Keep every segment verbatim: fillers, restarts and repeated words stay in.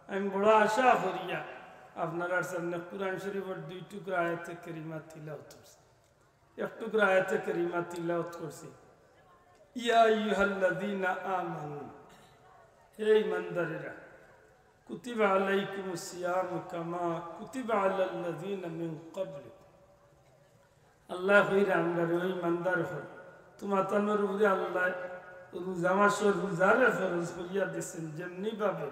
আমি বড় আশা করিয়া আপনারার সামনে কোরআন শরীফর দুই টুকরা আয়াতে কারিমা তিলাওয়াত করছি। এক টুকরা আয়াতে কারিমা তিলাওয়াত করছি, ইয়া আইয়ুহাল্লাযীনা আমানু, হে ঈমানদারেরা, কুতিবা আলাইকুমুস সিয়ামু কামা কুতিবা আলাল্লাযীনা মিন ক্বাবলিকুম। আল্লায় কইরা আমরারে, ও ঈমানদার অকল, তুমাতানর উপরে আল্লায় রোজা মাসর রোজারে ফরজ করিয়া দিছইন, যেমনি ভাবে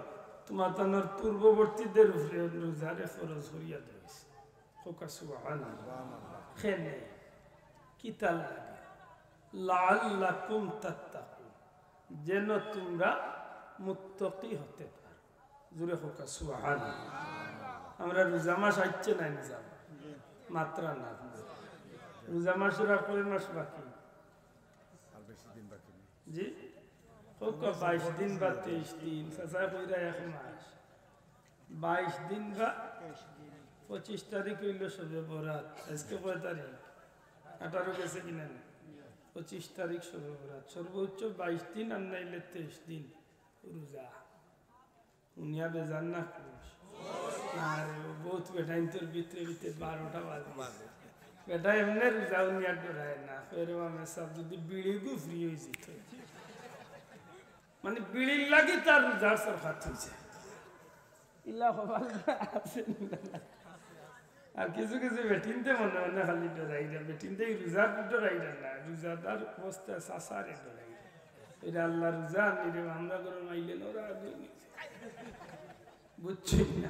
তুমাতানর পূর্ববর্তীদের উপরে রোজারে ফরজ করিয়া দিছইন। কউক্কা সুবহানাল্লাহ। কেনে? কিতার লাগি? লাআল্লাকুম তাত্তাকুন, যেন তুমরা মুত্তাকি হতে পারো। জোরে কউক্কা সুবহানাল্লাহ। আমরার রোজা মাস আইছে না নি? মাত্র না। রোজা মাসর আর কয় মাস বাকি? আর বেশি দিন বাকি নেই। জি? কউক্কা বাইশ দিন বা তেইশ দিন, চাচায় কইরা এক মাস। বাইশ দিন বা পঁচিশ তারিখ অইলো শবে বরাত। আইজকে কয় তারিখ? আঠারো গেছে কিনা নি? পঁচিশ তারিখ শবে বরাত। সর্বোচ্চ বাইশ দিন আর নাইলে তেইশ দিন রোজা। হুনিয়া বেজার না করিস। না রে, ও বউত বেটাইন্তর ভিতরে ভিতরে বারোটা বাজে। বেটা এমনে রোজা হুনিয়া ডরায় না। কয় রে বা মেসাব, যদি বিড়িগু free অইযিত। মানে বিড়ির লাগি তার রোজার সরকাত অইছে। ইলা কপাল আছে না। আর কিছু কিছু বেটিন্তে মনে মনে খালি ডরাইরা, বেটিন্তে এই রোজার ডরাইরা না, রোজাদার অবস্থা চাচারে ডরাইরা। এরা আল্লাহ রোজা আনি রে, আমরা ঘরর মাইলে নরা আগে নিছে। বুঝছইন না?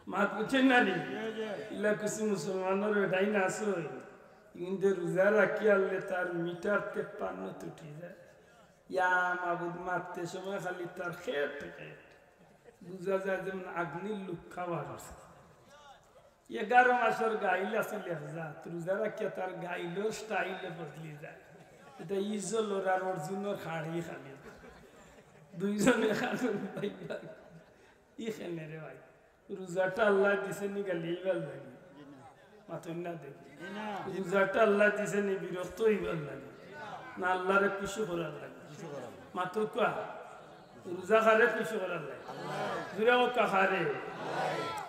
মাত বুঝছইন না নি? ইলা কিছু মুসলমানর বেটাইন আছে, কিন্তু রোজা রাখি আনলে তার মিটার তেপ্পান্নত উঠি যায়। ইয়া মাবুদ, মারতে সময় খালি তার খেট খেট। বুঝা যায় যেমন আগ্নির লুক্কা বার অইছে। এগারো মাসর গাইল আছিল এক জাত, রোজা রাখিয়া তার গাইলর style এ বদলি যায়। এটা ইজলর আর অর্জুনর খাড়ি খালি। দুইজনে খাড়ি পাইবা। ই কেনে রে ভাই? রোজাটা আল্লায় দিছে নি গালিয়াইবার লাগি? মাতইন না দেখি। রোজাটা আল্লায় দিছে নি বিরক্ত অইবার লাগি? না আল্লারে খুশি করার লাগি? মাতউক্কা। রোজা কারে খুশি করার লাগি? জোরে কউক্কা কারে?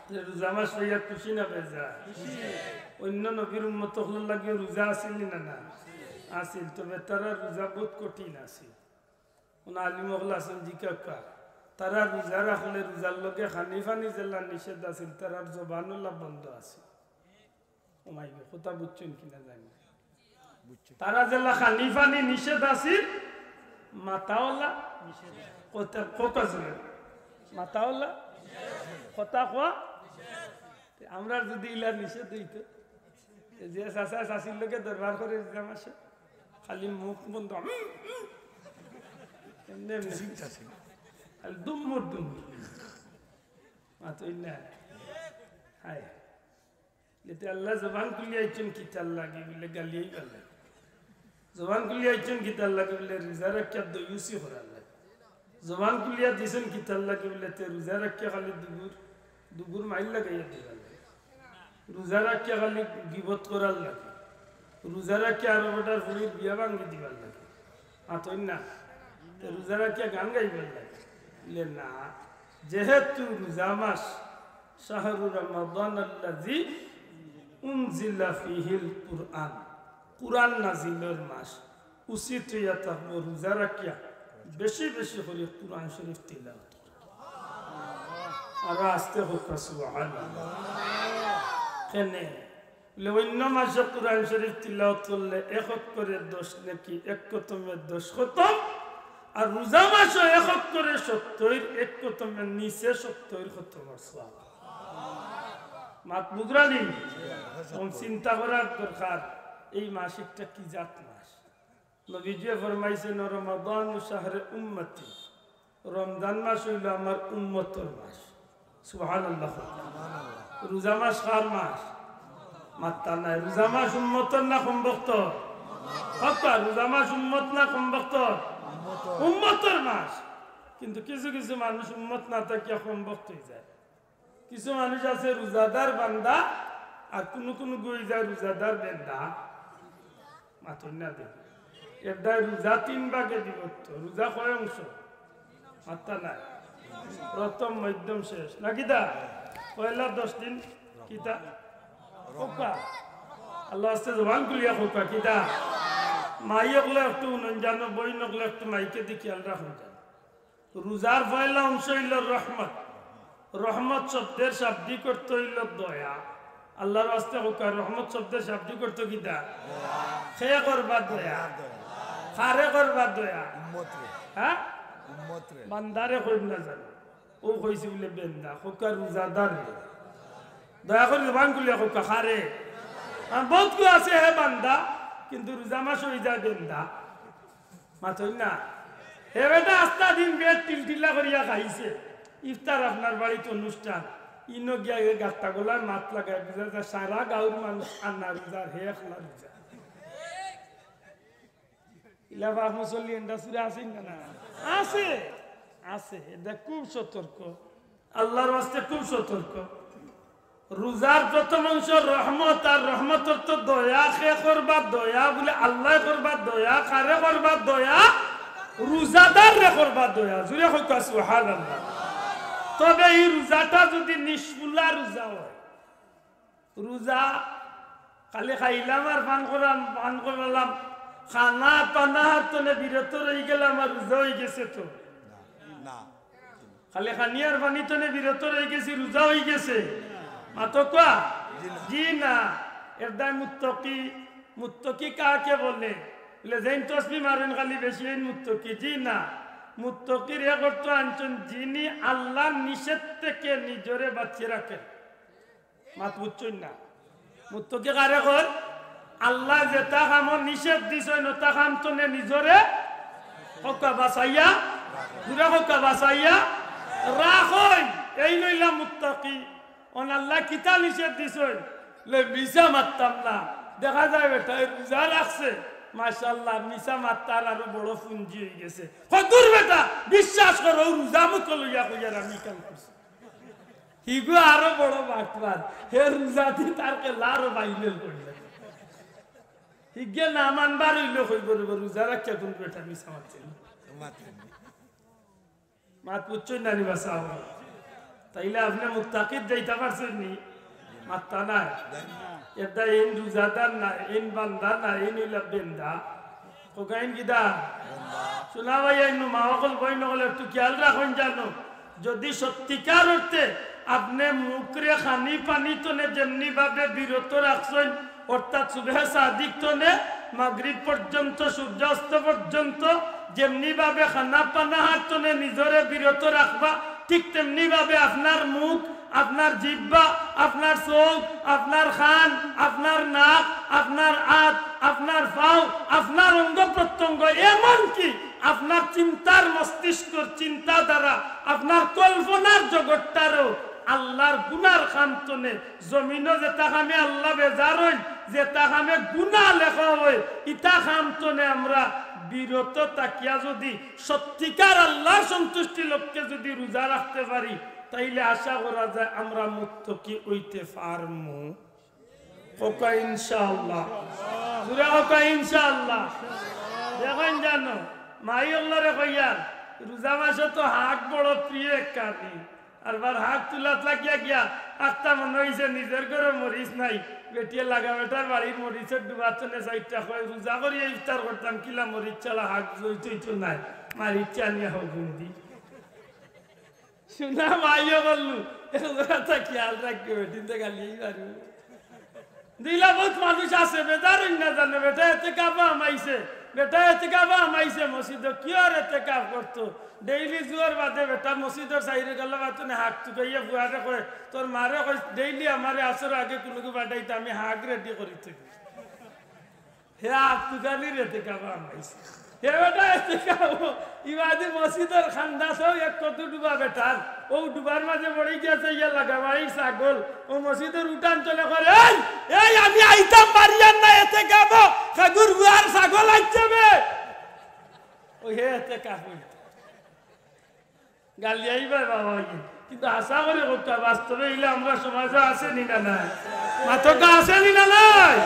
যে রোজা মাস পাইয়া খুশি না বেজার? অইন্য নবীর উম্মত অকলর লাগি রোজা আছিল নি না? না আছিল। তবে তারার রোজা বউত কঠিন আছিল। কুনু আলিম অকল আছইন, জিকাউক্কা। তারা রোজা রাখলে রোজার লগে খানি-পানি যেলা নিষেধ আছিল, তারার জবান অলা বন্ধ আছিল। ও মাই গো, কথা বুঝছইন কিনা জানি না। তারা যেলা খানি-পানি নিষেধ আছিল, মাতা অলা নিষেধ। কথা, কথা ছিল। মাতা অলা, কথা কওয়া। তে আমরার যদি ইলা নিষেধ অইতো, তে যে চাচা চাচির লগে দরবার করে দিতাম আসে, খালি মুখ বন্ধ, উম, উম। এমনে, এমনে। খালি দুম্মুর দুম্মুর। মাতইন না। হায়। এতে আল্লায় জবান খুলিয়া আইছইন কিতার লাগি বুলে গালিয়াইবার লাগি। জবান খুলিয়া আইছইন কিতার লাগি বুলে রোজা রাখিয়া দয়ুসি করার লাগি। জবান খুলিয়া দিছইন কিতার লাগি বুলে তে রোজা রাখিয়া খালি দুগুর, দুগুর মাইল লাগাইয়া দিবার লাগি। রোজা রাখিয়া খালি গিবত করার লাগি। রোজা রাখিয়া আরো বেটার ফুড়ির বিয়া ভাঙ্গি দিবার লাগি। মাতইন না। তে রোজা রাখিয়া গান গাইবার লাগি। বুলে না, যেহেতু রোজা মাস, শাহরু রমাদান আল্লাযী উনজিলা ফীহিল কুরআন, কুরআন নাজিলর মাস, উচিত অইয়া থাকবো রোজা রাখিয়া বেশি বেশি করি কুরআন শরীফ তিলাওয়াত করা। আরো আস্তে কউক্কা সুবহানাল্লাহ। কেনে? বুলে, অইন্য মাসে কুরআন শরীফ তিলাওয়াত করলে এক অক্ষরে দশ নেকি, এক খতমে দশ খতম, আর রোজা মাসে এক অক্ষরে সত্তইর, এক খতমে নিচে সত্তইর খতমর সওয়াব। মাত বুঝরা নি? এখন চিন্তা করার দরকার, এই মাস একটা কি জাত মাস। নবীজিয়ে ফরমাইছইন, "রমাদানু শাহরে উম্মতি", রমজান মাস অইলো আমার উম্মতর মাস। সুবহানাল্লাহ। রোজা মাস কার মাস? মাত্তা নাই। রোজা মাস উম্মতর না কমবখতর? কউক্কা, রোজা মাস উম্মত না কমবখতর? উম্মতর মাস। কিন্তু কিছু কিছু মানুষ উম্মত না থাকিয়া কমবখত অইযায়। কিছু মানুষ আছে রোজাদার বান্দা, আর কুনু কুনুগু অইযায় রোজাদার বেন্দা। মাতইন না দেখি। এরদায় রোজা তিন ভাগে বিভক্ত। রোজা কয় অংশ? মাত্তা নাই। প্রথম, মধ্যম, শেষ। না কিতা? পয়লা দশ দিন কিতা? কউক্কা। আল্লার ওয়াস্তে জবান খুলিয়া কউক্কা। কিতা? মাই অকলে একটু হুনইন জানো, বইন অকলে একটু মাইকেদি খিয়াল রাখইন জানো। রোজার পয়লা অংশ অইলো রহমত। রহমত শব্দের শাব্দিক অর্থ অইলো দয়া। আল্লার ওয়াস্তে কউক্কা, রহমত শব্দের শাব্দিক অর্থ কিতা? কে করবা দয়া? কারে করবা দয়া? উম্মতরে। হ্যাঁ? উম্মতরে। বান্দারে কইন না জানো। অউ কইছি বুলে বেন্দা, কউক্কা রোজাদাররে। দয়া করি জবান খুলিয়া কউক্কা, কারে? আর বউত কেউ আছে হে বান্দা, কিন্তু রোজা মাস অইযায় বেন্দা। মাতইন না। হে বেটা আস্তা দিন পেট টিলটিলা করিয়া খাইছে। ইফতার আপনার বাড়িত অনুষ্ঠান। ইনো গিয়া হে গাত্তা গলায় মাত লাগায়, বুঝা যায় সারা গাউর মানুষ আন্না রোজার, হে একলা রোজা। ইলা বাপ মুসল্লি এন্ডা সুরে আছে না, না? আছে, আছে। ইটা খুব সতর্ক, আল্লার ওয়াস্তে খুব সতর্ক। রোজার প্রথম অংশ রহমত, আর রহমত অর্থ দয়া। কে করবা দয়া? বুলে আল্লায় করবা দয়া। কারে করবা দয়া? রোজাদাররে করবা দয়া। জুরে কউক্কা সুবহানাল্লাহ। তবে ই রোজাটা যুদি নিষ্ফুলা রোজা অয়, রোজা খালি খাইলাম আর পান করাম, পান করালাম, খানা পানাহার তনে বিরত রইগেলাম আর রোজা অইগেছে তো? না। খালি খানি আর পানি তনে বিরত রইগেছি, রোজা অইগেছে? মাতো কউক্কা? জি না। জি না। এর দায় মুত্তাকি। মুত্তাকি কাকে বলে? বুলে যেইন তসবি মারইন খালি বেশি, এইন মুত্তাকি? জি না। মুত্তাকির এক অর্থ আনছইন যিনি আল্লার নিষেধ থেকে নিজরে বাঁচিয়ে রাখেন। মাত বুঝছইন না? মুত্তাকি কারে কয়? আল্লায় যেতা কামো নিষেধ দিছইন, অতা কাম তনে নিজরে কউক্কা বাঁচাইয়া, জুরে কউক্কা বাঁচাইয়া রাখইন। এইন অইলা মুত্তাকি। অন আল্লায় কিতা নিষেধ দিছইন? বুলে মিছা মাততাম না। দেখা যায় বেটায় রোজা রাখছে, মাশাআল্লাহ, মিছা মাততার আরো বড় পুঞ্জি অইগেছে। কয়, দূর বেটা, বিশ্বাস করো, অউ রোজা মুখো লইয়া কইয়ার আমি ই কাম করছি। হিগু আরো বড় বাটপার। হে রোজাদি তার কেলা আরো viral করলে। হিগে না মানবার অইলে কইবো রে, রোজা রাখিয়া কুন বেটা মিছা মাতছে না। মাত বুঝছইন না নি বা সাব? তাইলে আপনে মুত্তাকিত যাইতা পারছইন নি? মাত্তা নাই। এরদায় এইন রোজাদার না, এইন বান্দা না, এইন অইলা বেন্দা। কউক্কা এইন কিতা? সোনা ভাই, এইন মা অকল, বইন অকল, একটু খিয়াল রাখইন জানো। যুদি সত্যিকার অর্থে আপনে মুখরে খানি পানি তনে যেমনি ভাবে বিরত রাখছইন, অর্থাৎ সুবহে সাদিক তনে মাগরিব পর্যন্ত, সূর্যাস্ত পর্যন্ত যেমনি ভাবে খানা পানাহার তনে নিজরে বিরত রাখবা, ঠিক তেমনি ভাবে আপনার মুখ, আপনার জিহ্বা, আপনার চউখ, আপনার কান, আপনার নাক, আপনার আত, আপনার পাও, আপনার অঙ্গ প্রত্যঙ্গ, এমনকি আপনার চিন্তার মস্তিষ্কর চিন্তাধারা, আপনার কল্পনার জগৎটারেও আল্লার গুনার কাম তনে, জমিনো যেতা কামে আল্লা বেজার অইন, যেতা কামে গুনা লেখা অয়, ইতা কাম তনে আমরা বিরত থাকিয়া যুদি সত্যিকার আল্লার সন্তুষ্টি লক্ষ্যে যুদি রোজা রাখতে পারি, তাইলে আশা করা যায় আমরা মুত্তাকি অইতে পারমু। কউক্কা ইনশাআল্লাহ। জুরে কউক্কা ইনশাআল্লাহ। দেখইন জানো, মাই অকলরে কইয়ার, রোজা মাসো তো হাগ বড় প্রিয় এক কানি। আরবার হাগ তুলাত লাগিয়া গিয়া আখতা মনো অইছে নিজর ঘরো মরিচ নাই। বেটিয়ে লাগা বেটার বাড়ির মরিচর ডুবা তনে চাইরটা কয়, রোজা করিয়া ইফতার করতাম, কিলা মরিচ ছাড়া হাগ জইতই তো নাই। মারিচ আনিয়া হগুন দি। সোনা মাই অকলু, এগুলা তা খিয়াল রাখিও, বেটিন্তে গালি এই পারু। দিলা বউত মানুষ আছে, বেজার অইন না জানো, বেটা এতেকাফো হামাইছে, বেটা এতেকাফো হামাইছে মসজিদো, কিওর এতেকাফ করতো? Daily জুহর বাদে বেটা মসজিদর সাইডে গেল, বাতুনে হাগ তুকাইয়া ফুয়ারে কয়, তোর মারে কইস, daily আমারে আসর আগে কুনুগু পাঠাইতে, আমি হাগ ready করি থই। হে আত্মুকানির এতেকাফো হামাইছে। হে বেটা এতেকাফো, ইবাদি মসজিদর খান্দাসও এক কত ডুবা বেটার। অউ ডুবার মাঝে পড়ি গেছে ইয়া লাগা বাড়ির ছাগল। অউ মসজিদর উঠান তনে কয়, "এই, এই, আমি আইতাম পারিয়ার না এতেকাফো, খাগুর বুয়ার ছাগল আইছে বে।" অউ হে এতেকাফো। গালি আইবা বাবা, কিন্তু আশা করি কউক্কা, বাস্তবে ইলা আমরার সমাজো আছে নি না নাই? মাতউক্কা আছে নি না নাই?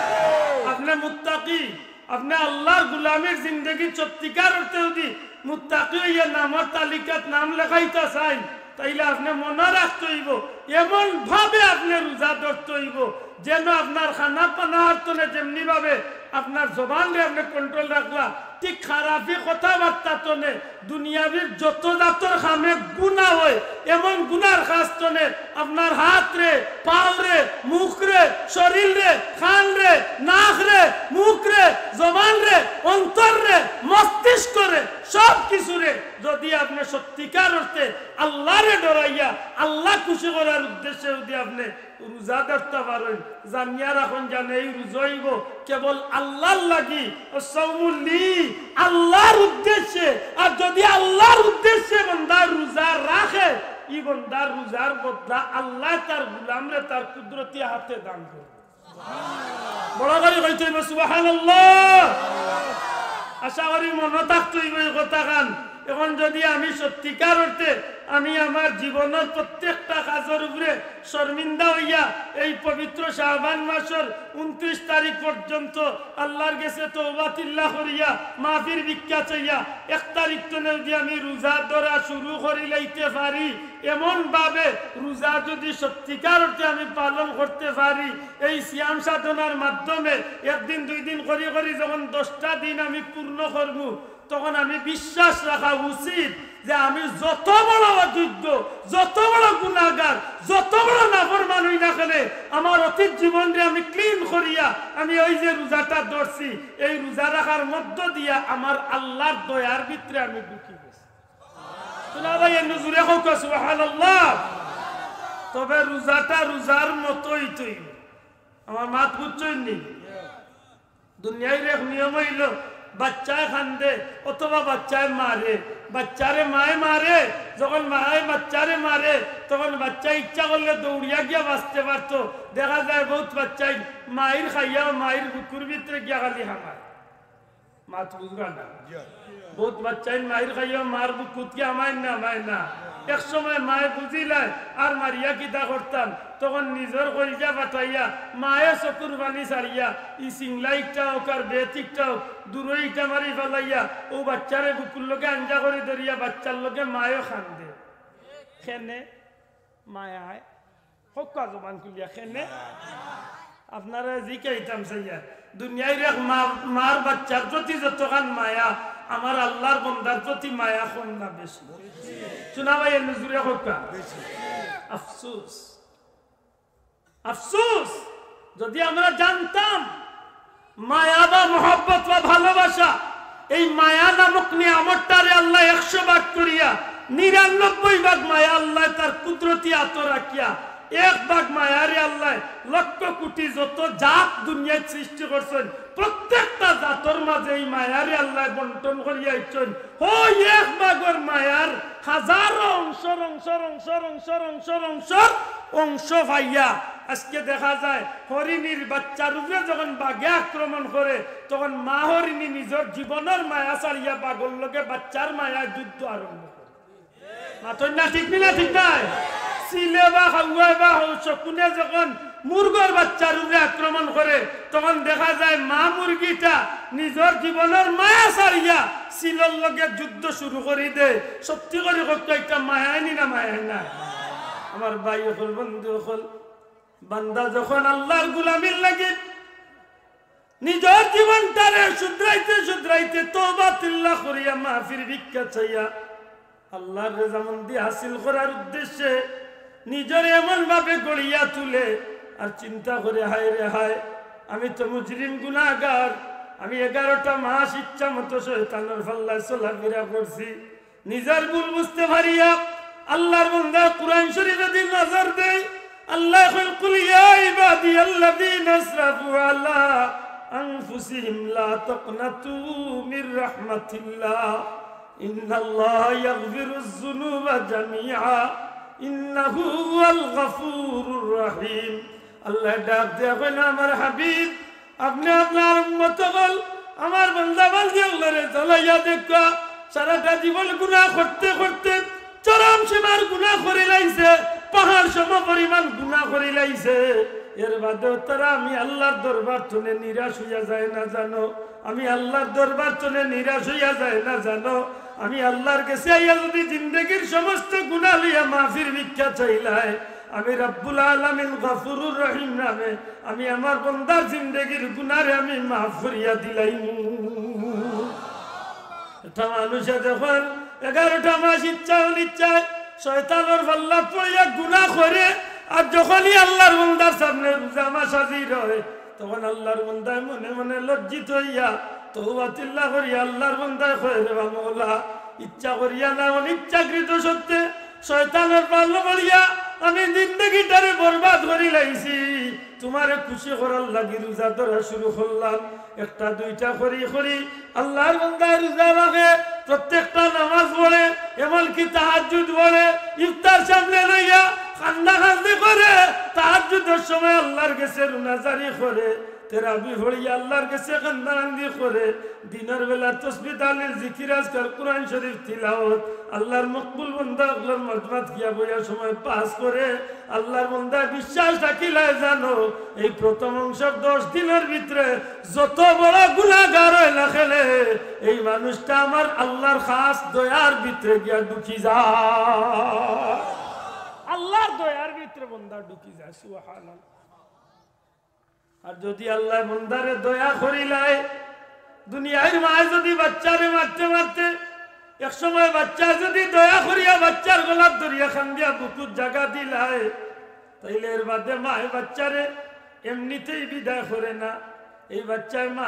আপনে মুত্তাকি, আপনে আল্লার গুলামির জিন্দেগি সত্যিকার অর্থে যুদি মুত্তাকি অইয়া নামর তালিকাত নাম লেখাইতা চাইন, তাইলে আপনে মনো রাখতে অইবো, এমন ভাবে আপনে রোজা ধরতে অইবো, যেন আপনার খানা পানার তনে যেমনি ভাবে আপনার জবানরে আপনে control রাখলা, ঠিক খারাপি কথাবার্তা তনে, দুনিয়াবির যত জাতর কামে গুনা অয়, এমন গুনার কাজ তনে আপনার হাতরে, পাওরে, মুখরে, শরীররে, কানরে, নাকরে, মুখরে, জবানরে, অন্তররে, মস্তিষ্করে, সব কিছুরে যদি আপনে সত্যিকার অর্থে আল্লারে ডরাইয়া, আল্লা খুশি করার উদ্দেশ্যে যদি আপনে রোজা ধরতা পারইন, জানিয়া রাখইন যেন এই রোজা অইবো কেবল আল্লার লাগি, "আস-সাওমু লি", আল্লার উদ্দেশ্যে। আর যদি আল্লার উদ্দেশ্যে বন্দা রোজা রাখে, ই বন্দার রোজার বদলা আল্লায় তার গোলামরে তার কুদরতি হাতে দান করইন। বড় করি কইতে অইবো সুবহানাল্লাহ। আশা করি মনো থাকতে অইবো ই কথাখান। এখন যদি আমি সত্যিকার অর্থে আমি আমার জীবনর প্রত্যেকটা কাজর উপরে শর্মিন্দা অইয়া এই পবিত্র শাবান মাসর ঊনত্রিশ তারিখ পর্যন্ত আল্লার গেছে তওবা তিল্লা করিয়া মাফির ভিক্ষা চাইয়া এক তারিখ তনে যদি আমি রোজা ধরা শুরু করি লাইতে পারি, এমন ভাবে রোজা যদি সত্যিকার অর্থে আমি পালন করতে পারি, এই সিয়াম সাধনার মাধ্যমে একদিন দুই দিন করি করি যখন দশটা দিন আমি পূর্ণ করমু, তখন আমি বিশ্বাস রাখা উচিত যে আমি যত বড় অযোগ্য, যত বড় গুনাহগার, যত বড় নাফরমান অই না কেনে, আমার অতীত জীবনরে আমি clean করিয়া আমি ওই যে রোজাটা ধরছি, এই রোজা রাখার মধ্য দিয়া আমার আল্লার দয়ার ভিতরে আমি ঢুকি গেছি। তো না ভাই, এমনি জোরে কউক্কা সুবহানাল্লাহ। তবে রোজাটা রোজার মতোই তো। আমার মাত বুঝছইন নি? দুনিয়ার এক নিয়ম অইলো, বাচ্চায় কান্দে অথবা বাচ্চায় মারে, বাচ্চারে মায় মারে, যখন মায় বাচ্চারে মারে, তখন বাচ্চা ইচ্ছা করলে দৌড়িয়া গিয়া বাঁচতে পারতো। দেখা যায় বউত বাচ্চায় মাইর খাইয়াও মাইর বুকুর ভিতরে গিয়া খালি হামায়। মাত বুঝরা না? বউত বাচ্চাইন মাইর খাইয়াও মার বুকুত গিয়া হামায় না, হামায় না। এক সময় মায় বুঝিলায় আর মারিয়া কিতা করতাম, তখন নিজর কইলজা ফাটাইয়া মায়ে চকুর পানি ছাড়িয়া ই সিংলা ইকটা অউক আর বেত ইকটা অউক, দূরই ইটা মারি ফালাইয়া অউ বাচ্চারে বুকুর লগে আঞ্জা করি ধরিয়া বাচ্চার লগে মায়ও কান্দে। কেনে? মায়ায়। কউক্কা জবান খুলিয়া কেনে? আপনারারে জিকাইতাম চাইয়া, দুনিয়ার এক মা, মার বাচ্চার প্রতি যতখান মায়া, আমার আল্লার বন্দার প্রতি মায়া কম না বেশি? শুনা ভাই, এমনি জোরে কউক্কা। আফসোস, আফসোস, যদি আমরা জানতাম মায়া বা মহব্বত বা ভালোবাসা, এই মায়া নামক নিয়ামতটারে আল্লায় একশো ভাগ করিয়া নিরানব্বই ভাগ মায়া আল্লায় তার কুদরতি আতো রাখিয়া এক ভাগ মায়ারে আল্লায় লক্ষ কোটি যত জাত দুনিয়াত সৃষ্টি করছইন, প্রত্যেকটা জাতর মাঝে এই মায়ারে আল্লায় বন্টন করিয়া দিছইন। ওই এক ভাগর মায়ার হাজারো অংশর, অংশর, অংশর, অংশর, অংশর, অংশর অংশ পাইয়া আজকে দেখা যায় হরিণীর বাচ্চার উপরে যখন বাঘে আক্রমণ করে, তখন মা হরিণী নিজর জীবনর মায়া ছাড়িয়া বাঘর লগে বাচ্চার মায়া যুদ্ধ আরম্ভ করে। মাতইন না, ঠিক নি না? ঠিক নায়? চিলে বা হাওয়ায় বা হৌ-, শকুনে যখন মুরগর বাচ্চার উপরে আক্রমণ করে, তখন দেখা যায় মা মুরগিটা নিজর জীবনর মায়া ছাড়িয়া চিলর লগে যুদ্ধ শুরু করি দেয়। সত্যি করি কউক্কা, ইটা মায়ায় নি না মায়ায় না? আমার ভাই অকল, বন্ধু অকল, বান্দা যখন আল্লার গোলামির লাগি নিজর জীবনটারে শুধরাইতে শুধরাইতে তওবা তিল্লা করিয়া মাফির ভিক্ষা চাইয়া আল্লার রেজামন্দি হাসিল করার উদ্দেশ্যে নিজরে এমন ভাবে গড়িয়া তুলে আর চিন্তা করে, "হায় রে হায়, আমি তো মুজরিম গুনাহগার, আমি এগারোটা মাস ইচ্ছা মতো শয়তানর পাল্লায় চলাফেরা করছি।" নিজর ভুল বুঝতে পারিয়া আল্লার বন্দা কোরআন শরীফ যদি নজর দেয়, আল্লায় কইন, "কুল ইয়া ইবাদিয়াল্লাযীনা আসরাফু আলা আনফুসিহিম লা তাকনাতু মির রাহমাতিল্লাহ, ইন্নাল্লাহা ইয়াগফিরুয যুনুবা জামিআ, ইন্নাহু হুয়াল গাফুরুর রাহিম।" আল্লায় ডাক দিয়া কইন, "আমার হাবিব, আপনে আপনার উম্মত অকল, আমার বান্দা বান্দি অকলরে চালাইয়া দেখউক্কা, সারাটা জীবন গুনাহ করতে করতে চরম সীমার গুনাহ করিলাইছে, পাহাড় সম পরিমাণ গুনাহ করিলাইছে। এর বাদেও তারা আমি আল্লার দরবার তনে নিরাশ অইয়া যায় না জানো, আমি আল্লার দরবার তনে নিরাশ অইয়া যায় না জানো।" আমি আল্লাহর গেছে আইয়া যদি জিন্দেগির সমস্ত গুনাহ লইয়া মাফির ভিক্ষা চাইলায়, আমি রব্বুল আলামিন গফুরুর রহিম নামে আমি আমার বন্দার জিন্দেগির গুনারে আমি মাফ করিয়া দিলাইমু। একটা মানুষে যখন এগারোটা মাস ইচ্ছা অনিচ্ছায় শয়তানর পাল্লাত পড়িয়া গুনাহ করে, আর যখনই আল্লাহর বন্দার সামনে রোজা মাস হাজির হয়, তখন আল্লাহর বন্দায় মনে মনে লজ্জিত হইয়া তওবা তিল্লা করিয়া আল্লাহর বন্দায় কয়, "রে বা মওলা, ইচ্ছা করিয়া না, অনিচ্ছাকৃত সত্ত্বে শয়তানর পাল্লাত পড়িয়া আমি জিন্দেগিটারে বরবাদ করি লাইছি। তুমারে খুশি করার লাগি রোজা ধরা শুরু করলাম।" একটা দুইটা করি করি আল্লাহর বন্দায় রোজা রাখে, প্রত্যেকটা নামাজ পড়ে, এমনকি তাহাজ্জুদ পড়ে, ইফতার সামনে লইয়া কান্দা কান্দি করে, তাহাজ্জুদর সময় আল্লাহর গেছে রুনাজারি করে, তেরাবি পড়িয়া আল্লাহর গেছে কান্দা কান্দি করে, দিনর বেলা তসবি তাহলিল জিকির আজকার কোরআন শরীফ তিলাওয়াত, আল্লাহর মকবুল বন্দা অকলর মজমাত গিয়া বইয়া সময় পাস করে, আল্লাহর বন্দায় বিশ্বাস রাখিলায় জানো, এই প্রথম অংশর দশ দিনর ভিতরে যত বড় গুনাহগার অয় না কেনে, এই মানুষটা আমার আল্লাহর খাস দয়ার ভিতরে গিয়া ঢুকি যায়। আল্লাহর দয়ার ভিতরে বন্দা ঢুকি যায়। সুবহানাল্লাহ। আর যদি আল্লায় বন্দারে দয়া করিলায়, দুনিয়ার মায় যদি বাচ্চারে মারতে মারতে, এক সময় বাচ্চায় যদি দয়া করিয়া বাচ্চার গলাত ধরিয়া কান্দিয়া বুকুত জাগা দিলায়, তাইলে এর বাদে মায় বাচ্চারে এমনিতেই বিদায় করে না। এই বাচ্চায় মা,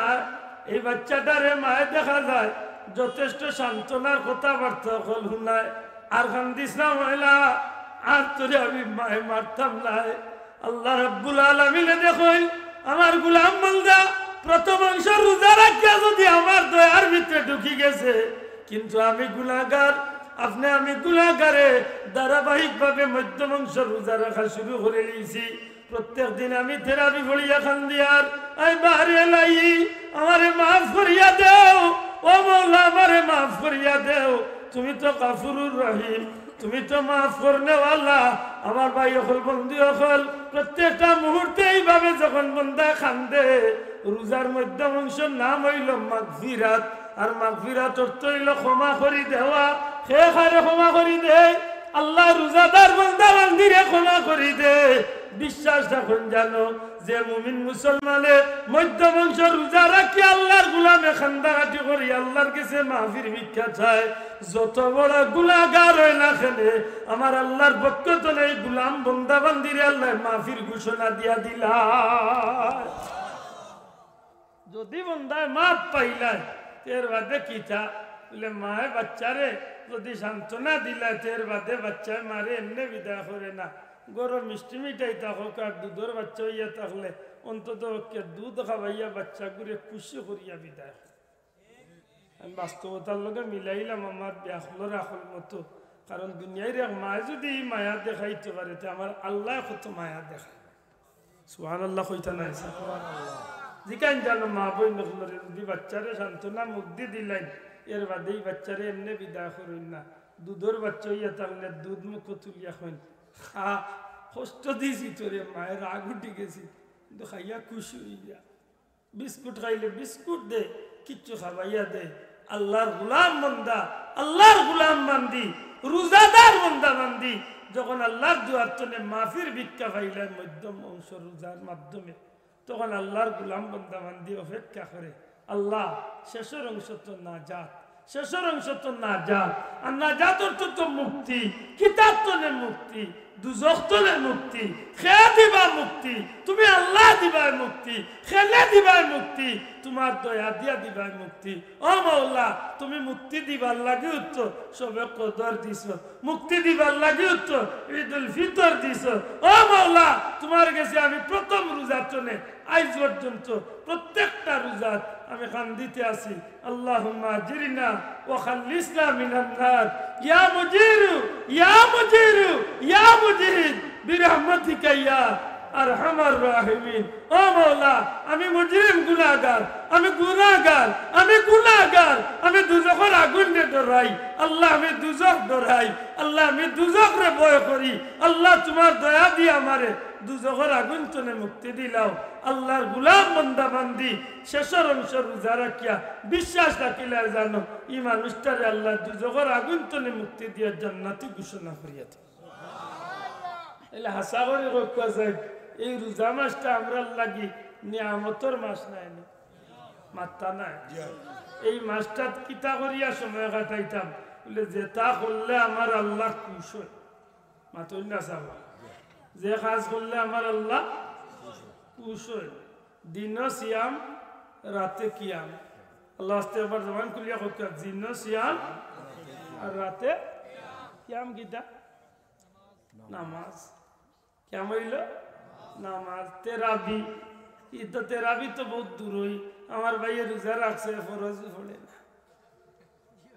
এই বাচ্চাটারে মায় দেখা যায় যথেষ্ট সান্ত্বনার কথাবার্তা অকল হুনায়, "আর কান্দিস না ময়লা, আর তোরে আমি মায় মারতাম নায়।" আল্লাহ রাব্বুল আলামিনে দেখইন, আমার গুলাম বান্দা প্রথম অংশ রোজা রাখিয়া যদি আমার দয়ার ভিতরে ঢুকি গেছে, কিন্তু আমি গুনাহগার, আপনে আমি গুনাহগারে ধারাবাহিকভাবে মধ্যম অংশ রোজা রাখা শুরু করি লাইছি। প্রত্যেক দিন আমি তেরাবি পড়িয়া কান্দিয়ার, "আয় বারে লাই, আমারে মাফ করিয়া দেও, ও মওলা, আমারে মাফ করিয়া দেও, তুমি তো গাফুরুর রহিম।" তুমি তো মাফ করনেওয়ালা। আমার ভাই অকল, বন্ধু অকল, প্রত্যেকটা মুহূর্তে এইভাবে যখন বন্দা কান্দে, রোজার মধ্যম অংশর নাম অইলো মাগফিরাত। আর মাগফিরাত অর্থ অইলো ক্ষমা করি দেওয়া। কে কারে ক্ষমা করি দেয়? আল্লায় রোজাদার বন্দা বান্দিরে ক্ষমা করি দেয়। বিশ্বাস রাখইন জানো, যে মুমিন মুসলমানে মধ্যম অংশ রোজা রাখি আল্লাহর গুলামে কান্দাকাটি করি আল্লাহর গেছে মাফির ভিক্ষা চায়, যত বড় গুনাহগার অয় না কেনে, আমার আল্লাহর পক্ষ তনে এই গুলাম বন্দা বান্দিরে আল্লায় মাফির ঘোষণা দিয়া দিলা। যদি বন্দায় মাফ পাইলায়, তে এর বাদে কিতা? বুলে, মায় বাচ্চারে যদি সান্ত্বনা দিলায়, তে এর বাদে বাচ্চায় মারে এমনে বিদায় করে না। ঘরো মিষ্টি মিঠাই থাকউক আর দুধর বাচ্চা অইয়া থাকলে অন্তত পক্ষে দুধ খাওয়াইয়া বাচ্চাগুরে খুশি করিয়া বিদায় করে। আমি বাস্তবতার লগে মিলাইলাম আমার বেআক্কলর আকল মতো। কারণ দুনিয়ার এক মায় যদি ই মায়া দেখাইতে পারে, তে আমার আল্লায় কত মায়া দেখায়। সুবহানাল্লাহ কইতা নায়? জিকাইন জানো, মা বইন অকলরে যদি বাচ্চারে সান্ত্বনা মুখ দি দিলাইন, এর বাদে ই বাচ্চারে এমনে বিদায় করইন না। দুধর বাচ্চা অইয়া থাকলে দুধ মুখো তুলিয়া কইন, "খা, কষ্ট দিছি তোরে মায়, রাগ উঠি গেছি, কিন্তু খাইয়া খুশি অইয়া।" বিস্কুট খাইলে বিস্কুট দে, কিচ্ছু খাবাইয়া দে। আল্লাহর গুলাম বন্দা, আল্লাহর গুলাম বান্দি, রোজাদার বন্দা বান্দি যখন আল্লাহর দুয়ার তনে মাফির ভিক্ষা পাইলায় মধ্যম অংশ রোজার মাধ্যমে, তখন আল্লাহর গুলাম বন্দা বান্দি অপেক্ষা করে, আল্লাহ, শেষর অংশ তো নাজাত, শেষর অংশ তো নাজাত, আর নাজাত অর্থ তো মুক্তি, কিতার তনে মুক্তি, দুজখ তনে মুক্তি, কে দিবা মুক্তি, তুমি আল্লায় দিবায় মুক্তি, কেনে দিবায় মুক্তি, তুমার দয়া দিয়া দিবায় মুক্তি। ও মাওলা, তুমি মুক্তি দিবার লাগিউ তো শবে কদর দিছো, মুক্তি দিবার লাগিউ তো ঈদুল ফিতর দিছো। ও মাওলা, তুমার গেছে আমি প্রথম রোজা তনে আইজ পর্যন্ত প্রত্যেকটা রোজাত আমি কান্দিতে আছি। اللهم أجرنا وخلصنا من النار. يا مجير، يا مجير، يا مجير، برحمتك يا أرحم الراحمين. ও মাওলা, আমি মুজরিম, গুনাহগার, আমি গুনাহগার, আমি গুনাহগার, আমি দুজখর আগুনরে ডরাই। আল্লাহ, আমি দুজখ ডরাই। আল্লাহ, আমি দুজখরে ভয় করি। আল্লাহ, তুমার দয়া দিয়া আমারে দুজখর আগুন তনে মুক্তি দিলাও। আল্লার গুলাম বান্দা বান্দি শেষর অংশ রোজা রাখিয়া বিশ্বাস রাখিলায় জানো, ই মানুষটারে আল্লায় দুজখর আগুন তনে মুক্তি দিয়া জান্নাতি ঘোষণা করিয়া দেয়। তাইলে হাছা করি কউক্কা চাই, এই রোজা মাসটা আমরার লাগি নিয়ামতর মাস নায় নি? মাত্তা নায়। এই মাসটাত কিতা করিয়া সময় কাটাইতাম? বুলে, যেটা করলে আমার আল্লা খুশ অয়। মাতইন না চাবা। যে কাজ করলে আমার আল্লা খুশ অয়। দিনো সিয়াম, রাতে কিয়াম। আল্লার ওয়াস্তে একবার জবান খুলিয়া কউক্কা, দিনো সিয়াম আর রাতে কিয়াম। কিতা? নামাজ। কিয়াম অইলো? নামাজ। তেরাবি, ই তো তেরাবি তো বউত দূরই। আমার ভাইয়ে রোজা রাখছে, ফরজ পড়ে না।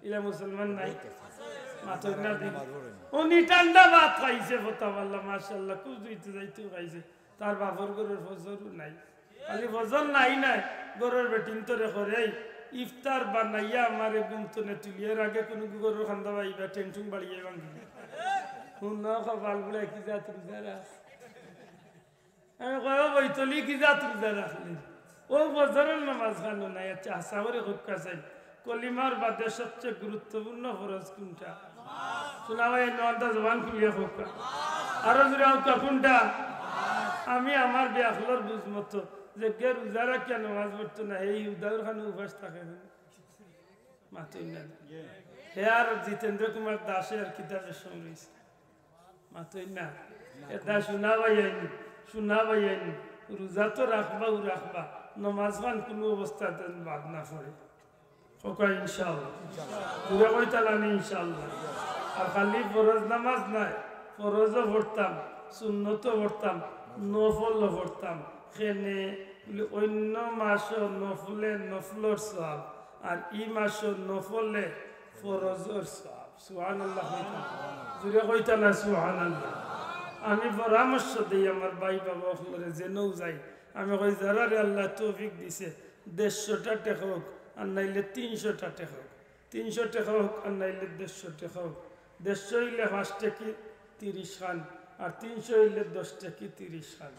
ইলা মুসলমান নাই? মাতইন না দেখি। উনি ঠান্ডা ভাত খাইছে, ফতা বালা, মাশাআল্লাহ, কুছ দিতে যাইতেও খাইছে। তার বাপর ঘরর ফজরও নাই। খালি ফজর নাই নাই, ঘরর বেটিন্তরে কয়, "এই, ইফতার বানাইয়া আমারে ঘুম তনে তুলিয়া, এর আগে কুনু ঘরর কান্দা পাইবা, ঠেংঠুং বাড়িয়া ভাঙ্গি।" হুনো, কপাল পুড়া, কি জাত রোজা রাখ। আমি কই, "ও বৈতলি, কি জাত রোজা রাখলে?" ও ফজরর নামাজ খানো নাই। আচ্ছা, হাছা করি কউক্কা চাই, কলিমার বাদে সবচেয়ে গুরুত্বপূর্ণ ফরজ কুনটা? শুনা ভাই, নয়টা জবান খুলিয়া কউক্কা। আরো জোরে কউক্কা, কুনটা? আমি আমার বেআক্কলর বুঝ মতো, যেগিয়ে রোজা রাখিয়া নামাজ পড়তো না, এই হুদাউর খানো উপাস থাকে। মাতইন না। হে আর জিতেন্দ্র কুমার দাসে আর কিতাবে সময় রইছে। মাতইন না। এটা শুনা ভাইয়াইন, শুনা ভাইয়াইন, রোজা তো রাখবাউ রাখবা, নমাজ খান কুনু অবস্থাত যেন বাদ না পড়ে। কউক্কা ইনশাআল্লাহ। জোরে কইতা নানি ইনশাআল্লাহ। আর খালি ফরজ নামাজ নায়, ফরজও পড়তাম, সুন্নতও পড়তাম, নফলও পড়তাম। কেনে বুলে অইন্য মাসো নফলে নফলর সওয়াব, আর ই মাসো নফলে ফরজর সওয়াব। সুবহানাল্লাহ কইতা। জোরে কইতা না সুবহানাল্লাহ। আমি পরামর্শ দেই আমার ভাই বাবা অকলরে, যেনউ যাই, আমি কই, যারারে আল্লায় তৌফিক দিছে, দেড়শোটা টেকা অউক, আর নাইলে তিনশোটা টেকা অউক, তিনশো টেকা অউক, আর নাইলে দেড়শো টেকা অউক, দেড়শো অইলে পাঁচ টেকি তিরিশ খান, আর তিনশো অইলে দশ টেকি তিরিশ খান।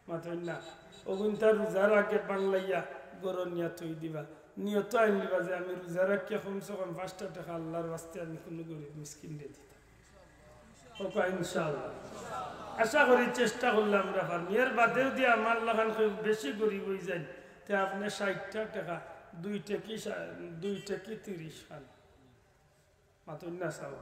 মাতইন না। অগুইনতা রোজার আগে বাংলাইয়া ঘরো নিয়া থই দিবা। নিয়ত আইন দিবা যে আমি রোজা রাখিয়া কমসে কম পাঁচটা টেকা আল্লার ওয়াস্তে আমি কুনু গরিব মিসকিনরে দিতাম। কউক্কা ইনশাআল্লাহ। আশা করি চেষ্টা করলে আমরা পারমু। এর বাদেও যদি আমার লাখান কেউ বেশি গরিব অইযাইন, তে আপনে ষাইটটা টেকা, দুই টেকি সা-, দুই টেকি তিরিশ খান। মাতইন না চাবা।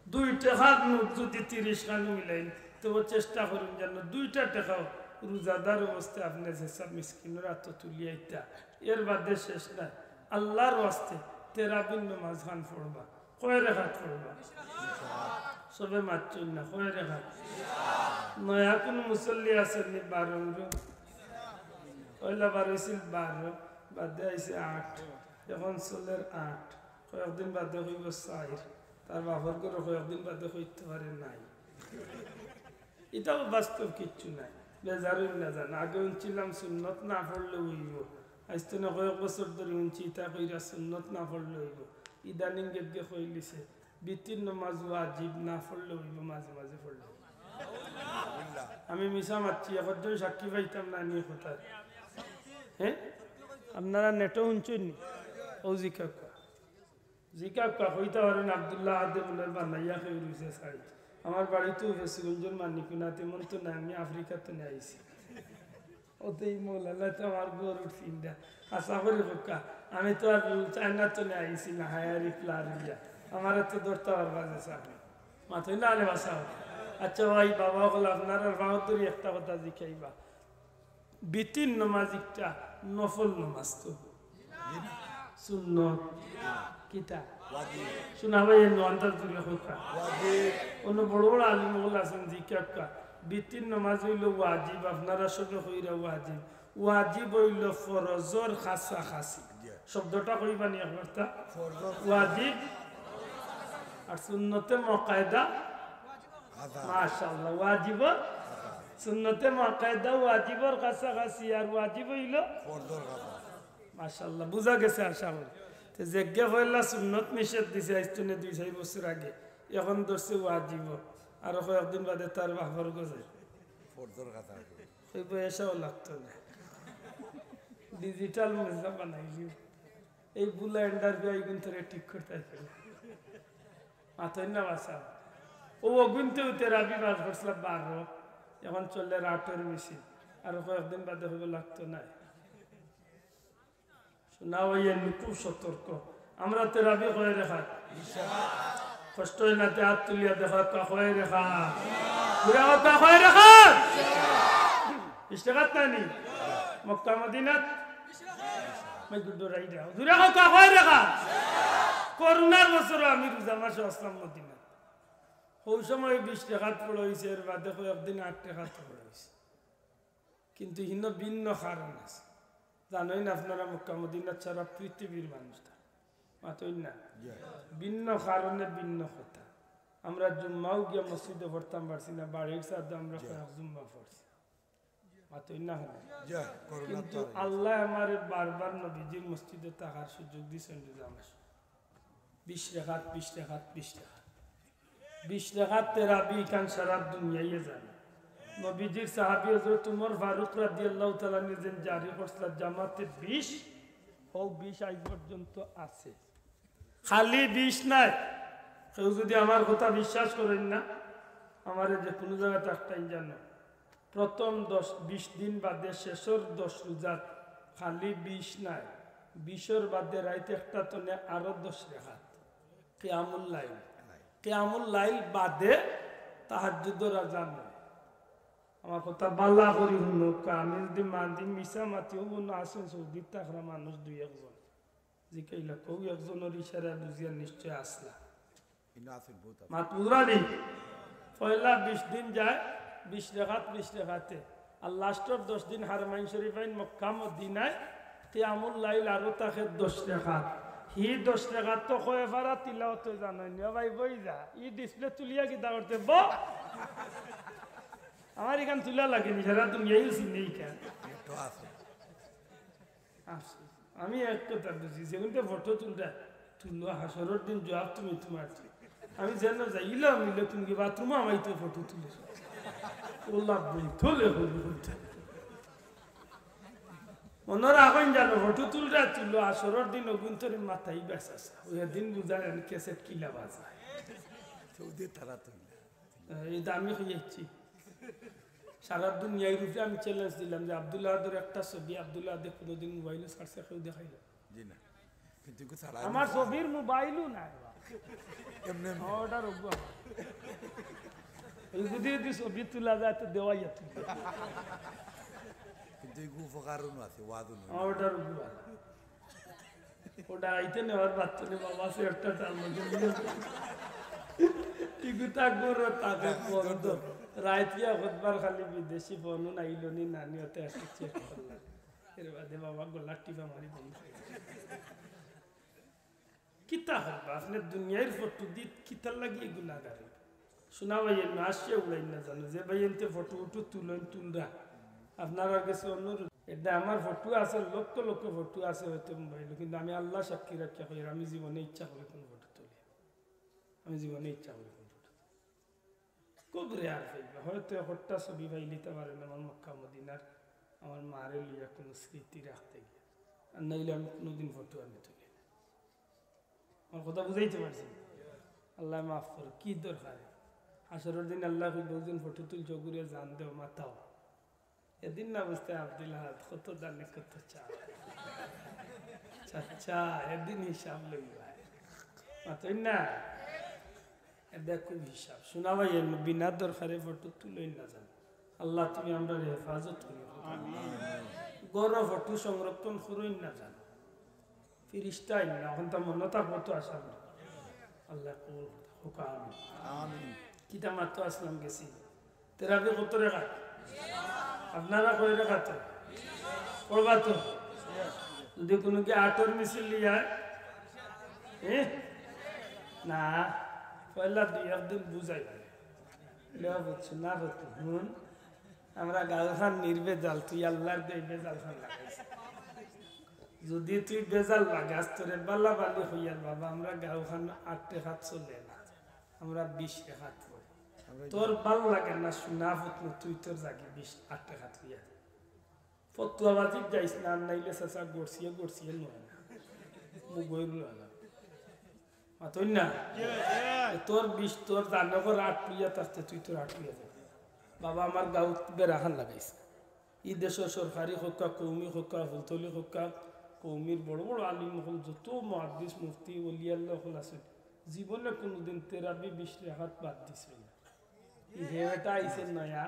দুই টেকার নোট যদি তিরিশ খান মিলাইন, তে অউ চেষ্টা করইন যেন দুইটা টেকাও রোজাদার অবস্থায় আপনে যেসব মিসকিনর আতো তুলিয়া আইতা। এর বাদে শেষ নায়, আল্লার ওয়াস্তে তেরাবির নমাজ খান পড়বা। কয় রেকাত পড়বা? সবে মাতছইন না, কয় রেকাত? নয়া কুনু মুসল্লি আছইন নি? বারো অইলো। পয়লা বার অইছিল বারো, বাদে আইছে আট, এখন চলের আট। কয়েকদিন বাদে কইবো চাইর, তার বাপর ঘরো কয়েকদিন বাদে কইতে পারে নাই। ইটাও বাস্তব কিচ্ছু নাই। বেজার অইন না যান। আগে হুনছিলাম সুন্নত না পড়লে অইবো। আইজ তনে কয়েক বছর ধরি হুনছি ইতা কইরা সুন্নত না পড়লে অইবো। ইদানিং গেগে কইলিছে, বিতির নমাজ ওয়াজিব, না পড়লে অইবো, মাঝে মাঝে পড়লে অইবো। আমি মিছা মাতছি, একজন সাক্ষী পাইতাম না নি কথার। হে? আপনারা নেটো হুনছইন নি? অউ জিকাউক্কা। জিকাউক্কা, কইতা পারইন আব্দুল্লাহ আদে বুলে বানাইয়া কেউ রইছে সাইড। আমার বাড়ি তো ফেঞ্চুগঞ্জর মানিককুনাত, এমন তো না, আমি আফ্রিকাত তনে আইছি। অউ তো ই মৌলানায় তো আমার ঘরর চিন্তা। আশা করি কউক্কা, আমি তো আর চাইনা তনে আইছি না, হায়ারি ফ্লারিয়া। আমারে তো ধরতা পারবা যে সামনে। মাতইন না রে বাসাও। আচ্ছা ভাই, বাবা অকল, আপনারার পাওত ধরি একটা কথা জিকাইবা। বিতির নমাজ একটা নফল নমাজ তো। সুন্নত। কিতা? ওয়াজিব। শুনা ভাই, এই নয়টা জুড়ে কথা। ওয়াজিব। অন্য বড় বড় আলিম অকল আছইন, জিকাউক্কা। বিতির নমাজ অইলো ওয়াজিব, আপনারা সবে কইরা ওয়াজিব। ওয়াজিব অইলো ফরজর কাছাকাছি। জি। শব্দটা কইবা নি একবার তা? ফরজর। ওয়াজিব আর সুন্নতে মুআক্কাদা। কাছা। মাশাআল্লাহ, ওয়াজিবর। কাছা। সুন্নতে মুআক্কাদা ওয়াজিবর কাছাকাছি, আর ওয়াজিব অইলো ফরজর কাছা। মাশাআল্লাহ, বুঝা গেছে আশা করি। তে যেগিয়ে পয়লা সুন্নত নিষেধ দিছে আইজ তনে দুই চাইর বছর আগে, এখন ধরছে ওয়াজিব, আরো কয়েকদিন বাদে তার বাপর ঘরো যাইবো। পড়তর কথা আছে। ওই পয়সাও লাগতো না, ডিজিটাল মুদ্রা বানাইলি। এই বুলা এন্ডার বিয়া এগুন তোরে ঠিক করতে আসবে না। মাতইন না বাসা। ও অগুনতে উতে রাবি বাস করছিলাম বারো, এখন চললে রাউটার মেশিন। আর কয়েকদিন বাদে হইব লাগতো না। শোনা ভাই, এমনি খুব সতর্ক। আমরা তেরাবি কয় রেখা। কষ্ট হয় না, তে হাত তুলিয়া দেখা, কা কয় রেখা। ঘুরে কথা কয় রেখা। ইশতেকাত নানি। মক্কা মদিনাত। মাই গুড রাইডা। ঘুরে কথা কয় রেখা। করোনার বছর আমি রোজা মাসে আসলাম মদিনাত। ওই সময় বিশ রেখাত পড়া হয়েছে, এর বাদে কয়েকদিন আট রেখাত পড়া হয়েছে। কিন্তু হিন ভিন্ন কারণ আছে। জানেন আপনারা, মক্কা মদিনাত সারা পৃথিবীর মানুষ থাকে। মাতইন না? জি। ভিন্ন কারণে ভিন্ন কথা। আমরা জুম্মাও গিয়া মসজিদে পড়তাম পারছি না, বাড়ির ছাদে আমরা জি। কয়েক জুম্মা পড়ছি। মাতইন না কেনে? জি, করোনা কিন্তু তো আর আল্লাহ আমারে বারবার নবীজির মসজিদে থাকার সুযোগ দিছেন রোজা মাসে। বিশ রেখাত, বিশ রেখাত, বিশ রেখাত। বিশ রেখাত তেরাবি ইখান সারা দুনিয়ায় জানে। নবীজির সাহাবী হযরত উমর ফারুক রাদিয়াল্লাহু তাআলা আনহু যেন জারি করছিলা জামাতে বিশ, ও বিশ আজ পর্যন্ত আছে। খালি বিশ নাই। কেউ যদি আমার কথা বিশ্বাস করেন না, আমারে যে কোনো জায়গাত আটকাইন জানো। প্রথম দশ, বিশ দিন বাদে শেষর দশ রোজাত খালি বিশ নাই, বিশর বাদে রাইত একটা তনে আরো দশ রেখাত। কিয়ামুল লাইল। কিয়ামুল লাইল বাদে তাহাজ্জুদর আজান নাই। আমার কথা বালা করি হুনউক্কা, আমি যদি মান্দি মিছা মাতি অইব না, আছেন সৌদিত থাকরা মানুষ দুই একজন। জিকাইলা, কও একজনর ইশারা বুঝিয়া নিশ্চয় আসলা। ইনো আছেন, বহুত আছে। মাত বুঝরা নি? পয়লা বিশ দিন যায়, বিশ রেখাত, বিশ রেখাতে। আর লাস্টর দশ দিন হারমাইন শরীফাইন মক্কা মদিনায়, কিয়ামুল লাইল আরো থাকে দশ রেখাত। হি দশ রেখাত তো কয় পারা তিলাওত জানাইনি। ও ভাই, বই যা। ই ডিসপ্লে তুলিয়া কিতা করতে? ব-, আমার ইখান তুলা লাগেনি, সারা দুনিয়ায় চিনে ইখান। একটু আছে। আফসোস। আমি এক কথা বুঝি, যেগুনতে ফটো তুলরা, তুলো, হাশরর দিন জবাব তুমি তোমার দিও। আমি যেন যাই, ইলা মিলে তুমি কি বাথরুমে আমাই তো ফটো তুলে। ও লাভ বই, তোলে হল বলতে। মনে রাখইন জানো, ফটো তুলরা, তুলো, হাশরর দিন অগুনতরে মাথায় বেসাসা। ওই দিন বুঝা যায় ক্যাসেট কিলা বাজায়। সৌদি তারা তুলরা। এই যে আমি কইছি, সারা দুনিয়ার উপরে আমি চ্যালেঞ্জ দিলাম যে আব্দুল আহাদর একটা ছবি আব্দুল আহাদে কোনোদিন মোবাইলো ছাড়ছে, কেউ দেখাইল? জি না। কিন্তু এগু ছাড়া আমার ছবির মোবাইলও নাই। এমনি এমনি। অর্ডার অগু। এই যদি, যদি ছবি তুলা যায় তো দেওয়াইয়া তুলি। কিন্তু এগু উপকারও আছে, ওয়াদও নয়। অর্ডার অগু। ওটা আইতে নেওয়ার বাচ্চা নেই, বাবা আছে একটা তার মধ্যে নিয়ে। টিকু থাকবো রে, তাকে বন্ধ। রাইত গিয়া কতবার খালি বিদেশি ফোন আইলো নি, নানি ওতে একটু চেক করলাম। এর বাদে বাবা গলা টিপা মারি বন্ধ হয়ে গেছে। কিতা হবা? আপনি দুনিয়ার ফটো দি কিতার লাগি এগুলা গাড়ি? শোনা ভাই, এমনি আসিয়া উড়াই না জানো, যে ভাই এনতে ফটো উঠো তুলইন তুলরা। আপনারার কাছে অনুরোধ, এটা আমার ফটো আছে, লক্ষ লক্ষ ফটো আছে হয়তো মোবাইলো, কিন্তু আমি আল্লাহ সাক্ষী রাখিয়া কই, আমি জীবনে ইচ্ছা করে কোনো ফটো তুলি, আমি জীবনে ইচ্ছা করে কোনো ফটো তুলি। খুব রেয়ার পাইবা, হয়তো একটা ছবি পাইলিতে পারেন আমার মক্কা মদিনার, আমার মারে লইয়া কোনো স্মৃতি রাখতে গিয়া, আর নাইলে আমি কোনোদিন ফটো আমি তুলি না। আমার কথা বুঝাইতে পারছি? আল্লাহ মাফ করো, কি দরকার? হাশরর দিন আল্লাহ কইব, "ওজন ফটো তুলছো, ঘুরে জান দেও, মাথাও।" এদিন না বুঝতে আব্দুল আহাদ কত দানে কত চা। চাচা, এদিন হিসাব লইবা। মাতইন না? এটা খুব হিসাব। শোনা ভাই, এমনি বিনা দরকারে ফটো তুলইন না জানো। আল্লাহ তুমি আমরারে হেফাজত করিও। ঘরো ফটো সংরক্ষণ করইন না জানো। ফিরিস্তা আইন না, এখন তো মনে থাকবো তো আশা করি। আল্লাহ কবুল করতে হোক, আমিন। আমিন। কিতা মাত্র আসলাম গেছি। তেরাবি কত রেখাত? আপনারা কয় রেখাত? পড়বা তো? যদি কোনো কি আটর মিছিল লিয়া, এ? না, পয়লা দুই একদিন বুঝাই। লেওয়া বুঝছো না বুঝছো? হুন, আমরা গাঁওখান নির্ভেজাল, তুই আল্লাহর দে ভেজাল খান লাগাইছ। যদি তুই ভেজাল লাগাস, তোরে বালা বালি হইয়ার বাবা, আমরা গাঁওখান আট রেখাত চলে না, আমরা বিশ রেখাত পড়ি। তোর ভালা লাগে না, সোনা ফতনা, তুই তোর জাগি বিশ আট টেকা থুইয়া দে। ফতুয়াবাজিত যাইস না, আর নাইলে চাচা গড়ছিয়ে গড়ছিয়ে লয় না, মুগইর লয় না। মাতইন না? এ তোর বিশ, তোর জানগর আট লইয়া থাকতে তুই তোর আট লইয়া যাবি। বাবা, আমার গাঁওত বেড়াখান লাগাইস না। ই দেশর সরকারি হক্কা, কওমি হক্কা, ফুলতলি হক্কা, কওমির বড় বড় আলিম অকল, যত মুহাদ্দিস, মুফতি, ওলি আল্লাহ অকল আছে, জীবনে কোনোদিন তেরাবি বিশ রেকাত বাদ দিছে না। ই হে বেটা আইছে নয়া,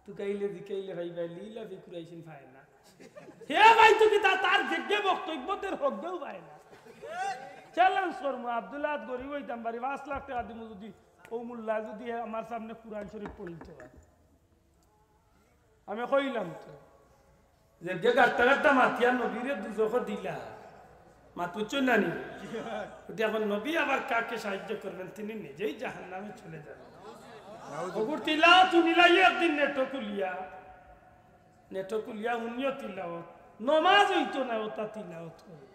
তুকাইলে জিকাইলে ভাই ভাই লীলা ফিকুর আইছেন পায় না। হে ভাই তো কিতা তার যেগে বক্তব্য দের হকগেও পায় না। চ্যালেঞ্জ করমু, আব্দুল আহাদ গরিব অইতাম পারি, পাঁচ লাখ টেকা দিমু যদি ও মোল্লা যদি আমার সামনে কুরআন শরীফ পড়িত হয়। আমি কইলাম তো, যেগে গাট্টা গাট্টা মাতিয়া নবীরে দুজখো দিলা, মাত বুঝছইন না নি? ওটা এখন নবী আবার কাকে সাহায্য করবেন? তিনি নিজেই জাহান্নামে চলে যাবেন। ওগুর তিলাওত হুনিলাই একদিন নেটো খুলিয়া, নেটো খুলিয়া হুনিও তিলাওত। নমাজ অইতো না, ওটা তিলাওত করে।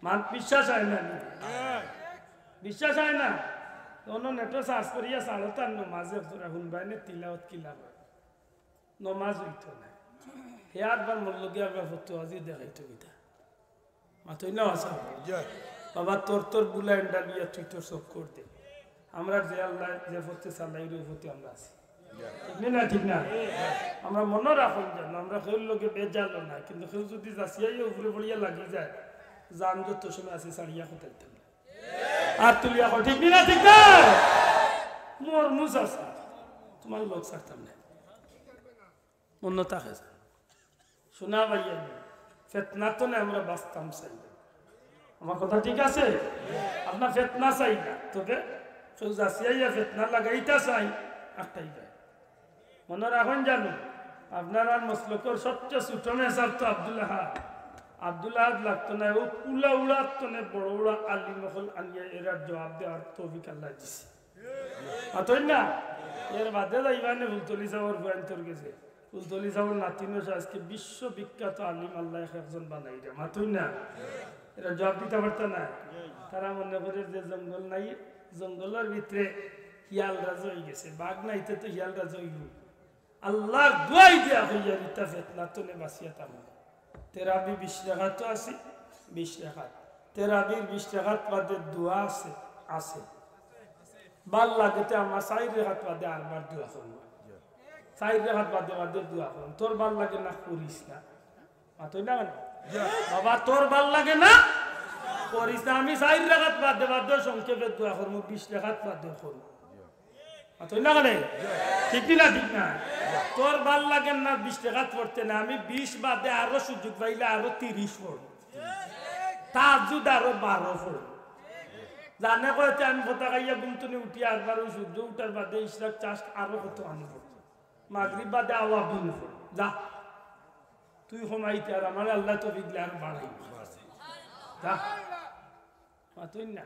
মান বিশ্বাস হয় না নি? বিশ্বাস হয় না? অনো নেটো সার্চ করিয়া ছাড়ো তার নমাজে তোরা হুনবায় নে তিলাওত কিলা করে। নমাজ অইতো না। হে আরবার মোর লগে আরবার ফতুয়াবাজি দেখাইতো কিতা? মাতইন না আসা। বাবা, তোর তোর বুলাইন্ডা লইয়া তুই তোর চক্কর দে। আমরার যে আল্লায় যে পথে চালাইর, ওই পথে আমরা আছি। ঠিক নি না? ঠিক না? আমরা মনো রাখইন যেন, আমরা কেউর লগে বেজালও না, কিন্তু কেউ যদি যাচিয়াইয়া উপরে পড়িয়া লাগি যায়, জান যত সময় আছে ছাড়িয়া কোথায় দিতাম না। আর তুলিয়া কও, ঠিক নি না? ঠিক না? মোর মুস আছে, তোমার লগ ছাড়তাম না। অন্য তাকে যান। শোনা ভাই, আমি ফেতনা তো না, আমরা বাঁচতাম চাই। আমার কথা ঠিক আছে? আপনার ফেতনা চাই না, তবে কেউ যাচিয়াইয়া ফেতনা লাগাইতা চাই, আটকাই যায়। মনো রাখইন জানো, আপনারার মসলকর সবচেয়ে ছোট মেসাব তো আব্দুল আহাদ। আব্দুল আহাদ লাগতো না, ও কুলা উড়ার তনে বড় উড়া আলিম অকল আনিয়া এরার জবাব দেওয়ার তৌফিক আল্লায় দিছে। মাতইন না? এর বাদে যাইবা নে ফুলতলি সাবর ফুয়াইন্তর গেছে। ফুলতলি সাবর নাতিন অইছে আজকে বিশ্ববিখ্যাত আলিম, আল্লায় এক একজন বানাইরা। মাতইন না? এরা জবাব দিতা পারতা না। তারা মনে করে যে জঙ্গল নাই, জঙ্গলর ভিতরে হিয়াল রাজা অইগেছে, বাঘ নাইতে তো হিয়াল রাজা অইবো। আল্লার দোয়াই দিয়া কইয়ার, ইতা ফেতনা তনে বাঁচিয়া থাকমু। তেরাবি বিশ রেকাত তো আছে, বিশ রেকাত। তেরাবির বিশ রেকাত বাদে দোয়া আছে, আছে। ভালা লাগে তে আমরা চাইর রেকাত বাদে আরবার দোয়া করমু। চাইর রেকাত বাদে বাদে দোয়া করমু। তোর ভালা লাগে না, করিস না। মাতইন না কেনে? বাবা, তোর ভালা লাগে না, করিস না। আমি চাইর রেকাত বাদে বাদে সংক্ষেপে দোয়া করমু, বিশ রেকাত বাদে করমু। মাতইন না কেনে? ঠিক নি না? ঠিক না? তোর ভালা লাগে না বিশ রেকাত পড়তে না, আমি বিশ বাদে আরো সুযোগ পাইলে আরো তিরিশ পড়মু। তাহাজ্জুদ আরো বারো পড়মু। জানে কইতে আমি ফতা খাইয়া ঘুম তনে উঠি আরবার ওই সূর্য উঠার বাদে ইশরাক চাষ আরো কত আনি পড়মু। মাগরিব বাদে আওয়াবিন পড়মু। যা, তুই কমাইতে আর আমারে আল্লায় তৌফিক দিলে আরো বাড়াই। যা। মাতইন না।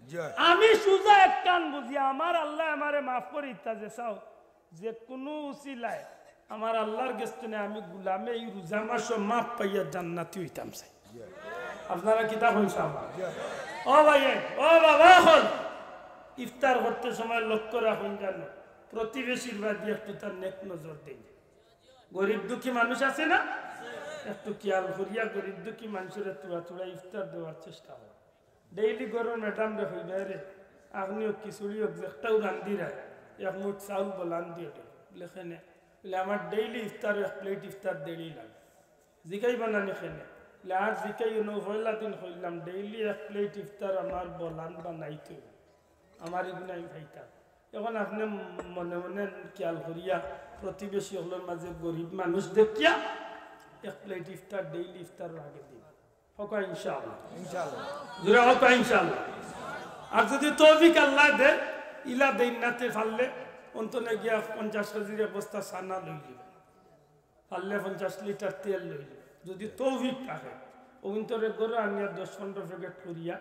জি। আমি সুজা একখান বুঝি, আমার আল্লায় আমারে মাফ করি দিতা যে চাও, যে কুনু উসিলায় আমার আল্লার গেছ তনে আমি গুলামে এই রোজা মাসো মাফ পাইয়া জান্নাতি অইতাম চাই। আপনারা কিতা কইন সাব? ও ভাই, ও বাবা, অখন ইফতার করতে সময় লক্ষ্য রাখইন জানো, প্রতিবেশীর বাদে একটু তার নেক নজর দেইন। গরিব দুঃখী মানুষ আছে না, একটু খেয়াল করিয়া গরিব দুঃখী মানুষরে থুড়া থুড়া ইফতার দেওয়ার চেষ্টা করো। ডেইলি ঘরর ম্যাডামরে কইবা, "রে, আপনি অউ খিচুড়ি অউ যে একটাউ রান্ধিরা, এক মুঠ চাউল বলান দিয়া দেও।" বলে, "কেনে?" বলে, "আমার ডেইলি ইফতার এক প্লেট ইফতার দেরি লাগে।" জিগাইবা না নি কেনে? বলে, "আর জিগাইও না, পয়লা দিন কইলাম, ডেইলি এক প্লেট ইফতার আমার বলান বানাইতে অইবো, আমার ইগুন আমি খাইতাম।" অখন আপনে মনে মনে খেয়াল করিয়া প্রতিবেশী অকলর মাঝে গরিব মানুষ দেখিয়া এক প্লেট ইফতার, ডেইলি ইফতার আগে দিন। কউক্কা ইনশাআল্লাহ। ইনশাআল্লাহ। জোরে কউক্কা ইনশাআল্লাহ। আর যদি তৌফিক আল্লায় দেয়, ইলা দেইন না তে পারলে অন্তনে গিয়া পঞ্চাশ কেজির এক বস্তা চানা লইলিবা, পারলে পঞ্চাশ লিটার তেল লইলিবা। যদি তৌফিক থাকে, অউ অন্তরে ঘরো আনিয়া দশ পনরো প্যাকেট করিয়া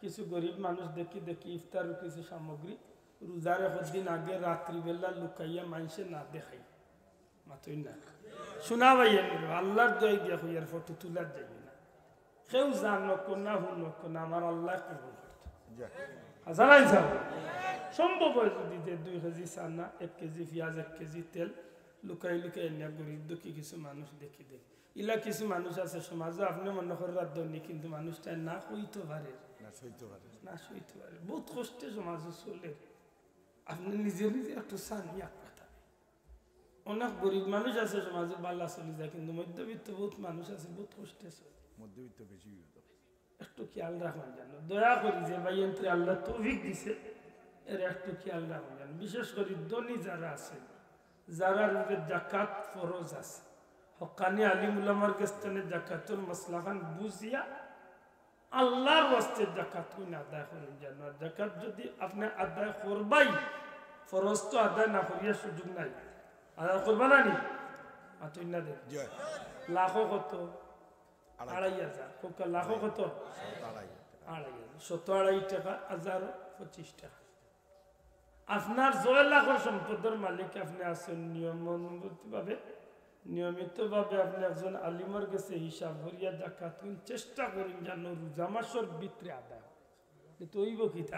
কিছু গরিব মানুষ দেখি দেখি ইফতারর কিছু সামগ্রী রোজার একদিন আগে রাত্রিবেলা লুকাইয়া মানষে না দেখাই। মাতইন না। শোনা ভাই, আল্লার দোয়াই দিয়া কইয়ার ফটো তুলার যাইও না। কেউ জানউক না, হুনউক না, আমার আল্লায় কবুল করতা। আচ্ছা, নাই সাব? সম্ভব অয় যুদি যে দুই কেজি চানা, এক কেজি পিয়াজ, এক কেজি তেল লুকাই লুকাই আনিয়া গরিব দুঃখী কিছু মানুষ দেখি দেইন। ইলা কিছু মানুষ আছে সমাজো, আপনে মনো কররা ধনী, কিন্তু মানুষটায় না কইতো পারে, না সইতো পারে। না সইতো পারে। বউত কষ্টে সমাজো চলে। আপনে নিজে নিজে একটু চাইন, এক কথা। অনেক গরিব মানুষ আছে সমাজো, ভালা চলি যায়, কিন্তু মধ্যবিত্ত বউত মানুষ আছে, বউত কষ্টে চলে। মধ্যবিত্ত বেশি বিপদ। একটু খেয়াল রাখুন যেন, দয়া করি যে ভাইয়াইন্তরে আল্লায় তৌফিক দিছে, এরা একটু খেয়াল রাখুন যেন। বিশেষ করি ধনী যারা আছে, যারার উপরে জাকাত ফরজ আছে, হক্কানি আলিম উলামার গেছ থনে জাকাতুল মাসলাখান বুঝিয়া আল্লার ওয়াস্তে জাকাত কইন আদায় করইন যেন। আর জাকাত যুদি আপনে আদায় করবাউ, ফরজ তো আদায় না করিয়া সুযোগ নাই। আদায় করবা না নি? মাতইন না দে। জি। লাখো কত? আড়াই। আড়াই হাজার। কউক্কা, লাখো কত? শত আড়াই। আড়াই হাজার। শত আড়াই টেকা, হাজারো পঁচিশ টেকা। আপনার ছয় লাখর সম্পদর মালিক আপনে আছইন, নিয়ম অনুবর্তীভাবে, নিয়মিতভাবে আপনে একজন আলিমর গেছে হিসাব করিয়া জাকাত কইন, চেষ্টা করইন যেন রোজা মাসর ভিতরে আদায় অয়। কিন্তু অইবো কিতা?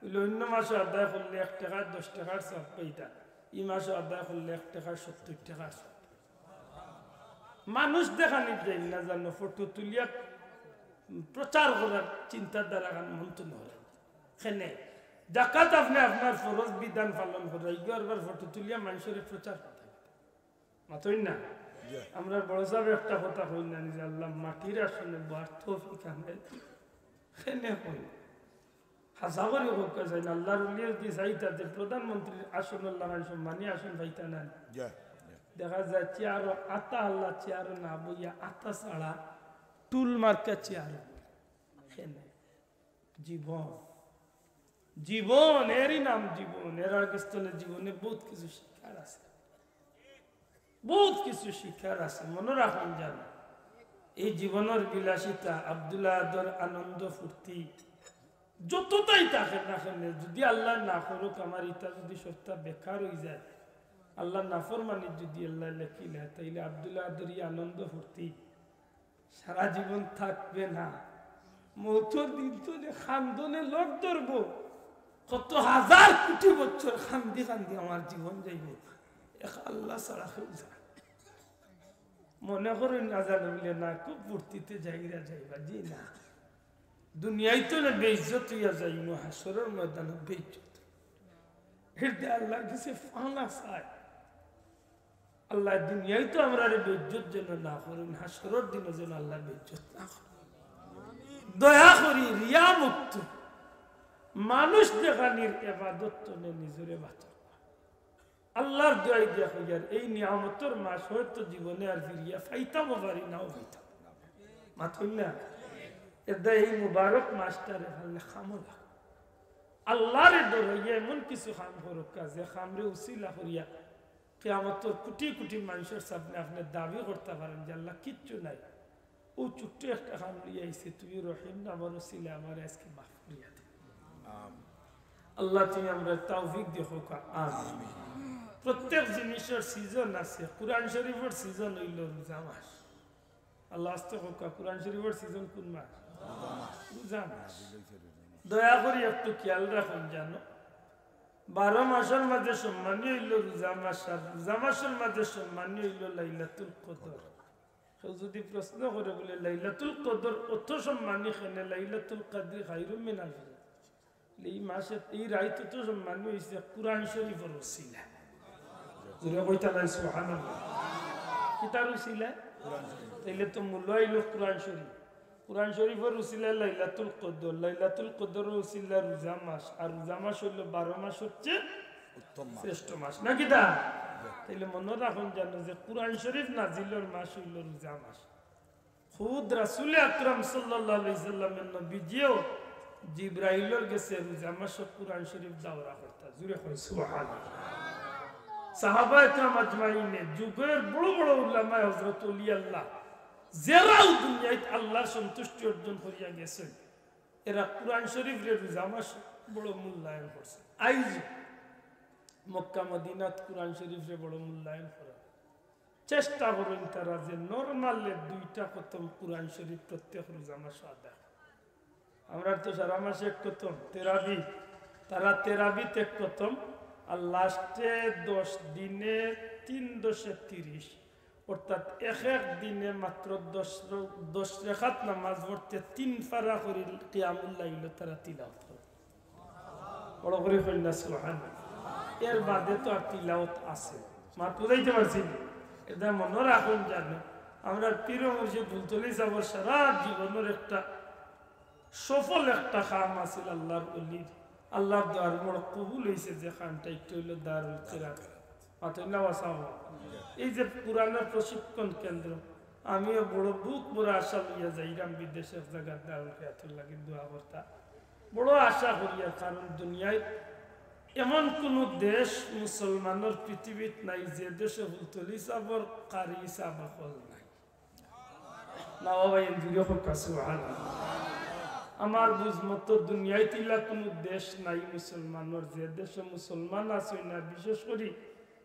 অইলে অইন্য মাসো আদায় করলে এক টেকায় দশ টেকার সওয়াব পাইতা, ই মাসো আদায় করলে এক টেকায় সত্তইর টেকার সওয়াব। মানুষ দেখানিত যাইন না যেন, ফটো তুলিয়া প্রচার করার চিন্তাধারা খান মনতো না অয়। কেনে? জাকাত আপনে আপনার ফরজ বিধান পালন কররা, ইগু আরবার ফটো তুলিয়া মানষরে প্রচার করতা। মাতইন না? জি। আমরার বড় ছাবে একটা কথা কইন না নি যে, "আল্লাহ, মাটির আসনে বওয়ার তৌফিক আমারে দেও।" কেনে কইন? হাছা করি কউক্কা চাইন, আল্লার ওলিয়ে যুদি চাইতা যে প্রধানমন্ত্রীর আসনর লাখান সম্মানী আসন পাইতা না। জি, জি। দেখা যায় চেয়ারো আতা, আল্লাহ চেয়ারো না বইয়া আতা ছাড়া টুল মার্কা চেয়ারো। কেনে? জীবন, জীবন, এরই নাম জীবন। এরার গেছ থনে জীবনে বউত কিছু শিখার আছে, বউত কিছু শিখার আছে। মনো রাখইন যেন, এই জীবনর বিলাসিতা, আব্দুল আদর আনন্দ ফুর্তি, যততাই থাকে না কেনে, যুদি আল্লায় না করউক, আমার ইতা যুদি সবটা বেকার অইযায়, আল্লার নাফরমানি যুদি আল্লায় লেখিলায়, তাইলে আব্দুল আদর ই আনন্দ ফুর্তি সারা জীবন থাকবে না। মউতর দিন তো যে কান্দনে লড় ধরবো, কত হাজার কুটি বছর কান্দি কান্দি আমার জীবন যাইবো, এক আল্লা ছাড়া কেউ জানে না। মনো করইন না জানো বলে না, খুব ফুর্তিতে যাইরা যাইবা, জি না। দুনিয়াত তো না বেইজ্জত অইয়া যাইমু, হাশরর ময়দানো বেইজ্জত। এর দে আল্লার গেছে ফানা চাই। আল্লায় দুনিয়াত তো আমরারে বেইজ্জত যেন না করইন, হাশরর দিনো যেন আল্লায় বেইজ্জত না করইন। দয়া করি রিয়া মুক্ত, মানুষ দেখানির এবাদত থনে নিজরে বাঁচাও। আল্লার দোয়াই দিয়া কইয়ার, এই নিয়ামতর মাস হয়তো জীবনে আর ফিরিয়া পাইতামও পারি, নাও পাইতাম। মাতইন না? এর দে এই মুবারক মাসটারে পারলে কামো লাগাও। আল্লারে ডরাইয়া এমন কিছু কাম করউক্কা, যে কামরে উছিলা করিয়া কিয়ামতর কুটি কুটি মানষর সামনে আপনে দাবি করতা পারইন যে, "আল্লা, কিচ্ছু নাই, অউ ছোট্ট একটা কাম লইয়া আইছি, তুমি রহিম নামর উছিলায় আমারে আইজকে মাফ করিয়া দেও।" আমিন। আল্লা, তুমি আমরারে তৌফিক দেও, কউক্কা আমিন। আমিন। প্রত্যেক জিনিসর season আছে, কুরআন শরিফর season অইলো রোজা মাস। আল্লা আস্তে কউক্কা, কুরআন শরিফর season কুন মাস? রোজা মাস। রোজা মাস। দয়া করি একটু খিয়াল রাখইন জানো, বারো মাসর মাঝে সম্মানী অইলো রোজা মাস, আর রোজা মাসর মাঝে সম্মানী অইলো লাইলাতুল কদর। কেউ যুদি প্রশ্ন করে বলে, "লাইলাতুল কদর অত সম্মানী কেনে? লাইলাতুল কদরি খায়রুম মিন আলফি শাহর।" বলে, এই মাসে, এই রাইত অত সম্মানী অইছে কুরআন শরিফর উছিলায়। জোরে কইতা নায় সুবহানাল্লাহ। কিতার উছিলায়? তাইলে তো মূল্য অইলো কুরআন শরিফ। কুরআন শরিফর উছিলায় লাইলাতুল কদর, লাইলাতুল কদরর উছিলায় রোজা মাস, আর রোজা মাস অইলো বারো মাসর চেয়ে উত্তম মাস। শ্রেষ্ঠ মাস, না কিতা? তাইলে মনো রাখইন জানো যে কুরআন শরিফ নাজিলর মাস অইলো রোজা মাস। খুদ রাসুলে আকরাম সাল্লাল্লাহু আলাইহি ওয়াসাল্লামর নবীজিও জিব্রাইলর গেছে রোজা মাসো কুরআন শরিফ দাওরা করতা। জোরে কইন সুবহানাল্লাহ। সাহাবা একরাম আজমাইনে, যুগর বড় বড় উলামায়ে হযরত অলি আল্লাহ, যেরাও দুনিয়াত আল্লার সন্তুষ্টি অর্জন করিয়া গেছইন, এরা কুরআন শরিফরে রোজা মাসো বড় মূল্যায়ন করছে। আইজ মক্কা মদিনাত কুরআন শরিফরে বড় মূল্যায়ন করা। চেষ্টা করইন তারা যে নরমালে দুইটা খতম কুরআন শরিফ প্রত্যেক রোজা মাসো আদায়। আমরার তো সারা মাসে এক খতম, তেরাবি, তারা তেরাবিতে প্রথম, আর লাস্টে দশ দিনে তিন দশে তিরিশ, অর্থাৎ এক এক দিনে মাত্র দশ র-, দশ রেখাত নামাজ পড়তে তিন পারা করি কিয়ামুল লাইলো তারা তিলাওত করে। বড় করি কইন না সুবহানাল্লাহ। এর বাদে তো আর তিলাওত আছে, মাত বুঝাইতে পারছি নি? এটা মনে রাখুন, জানেন, আমরা পীর মুর্শিদ ফুলতলি সাহেবর সারা জীবনের একটা সফল একটা কাম আছিল আল্লাহর ওলির, আল্লাহর দরবারে কবুল হইছে যে কামটা, একটা হইল দারুল কিরাত। মাতইন না ওয়াসাও। এই যে কোরআনের প্রশিক্ষণ কেন্দ্র, আমিও বড় বুক ভরা আশা লইয়া যাইরাম বিদেশে এক জাগাত দারুল কিরাতর লাগি দোয়া করতা। বড় আশা করিয়ার, কারণ দুনিয়ায় এমন কোনো দেশ মুসলমানর পৃথিবীত নাই যে দেশে ফুলতলি সাহেবর কারি সাহেব অকল নাই। না বাবা, এন জুড়ে হোক সুবহানাল্লাহ। আমার বুঝ মতো দুনিয়ায় তিলা কোনো দেশ নাই মুসলমানর, যে দেশে মুসলমান আছে না, বিশেষ করি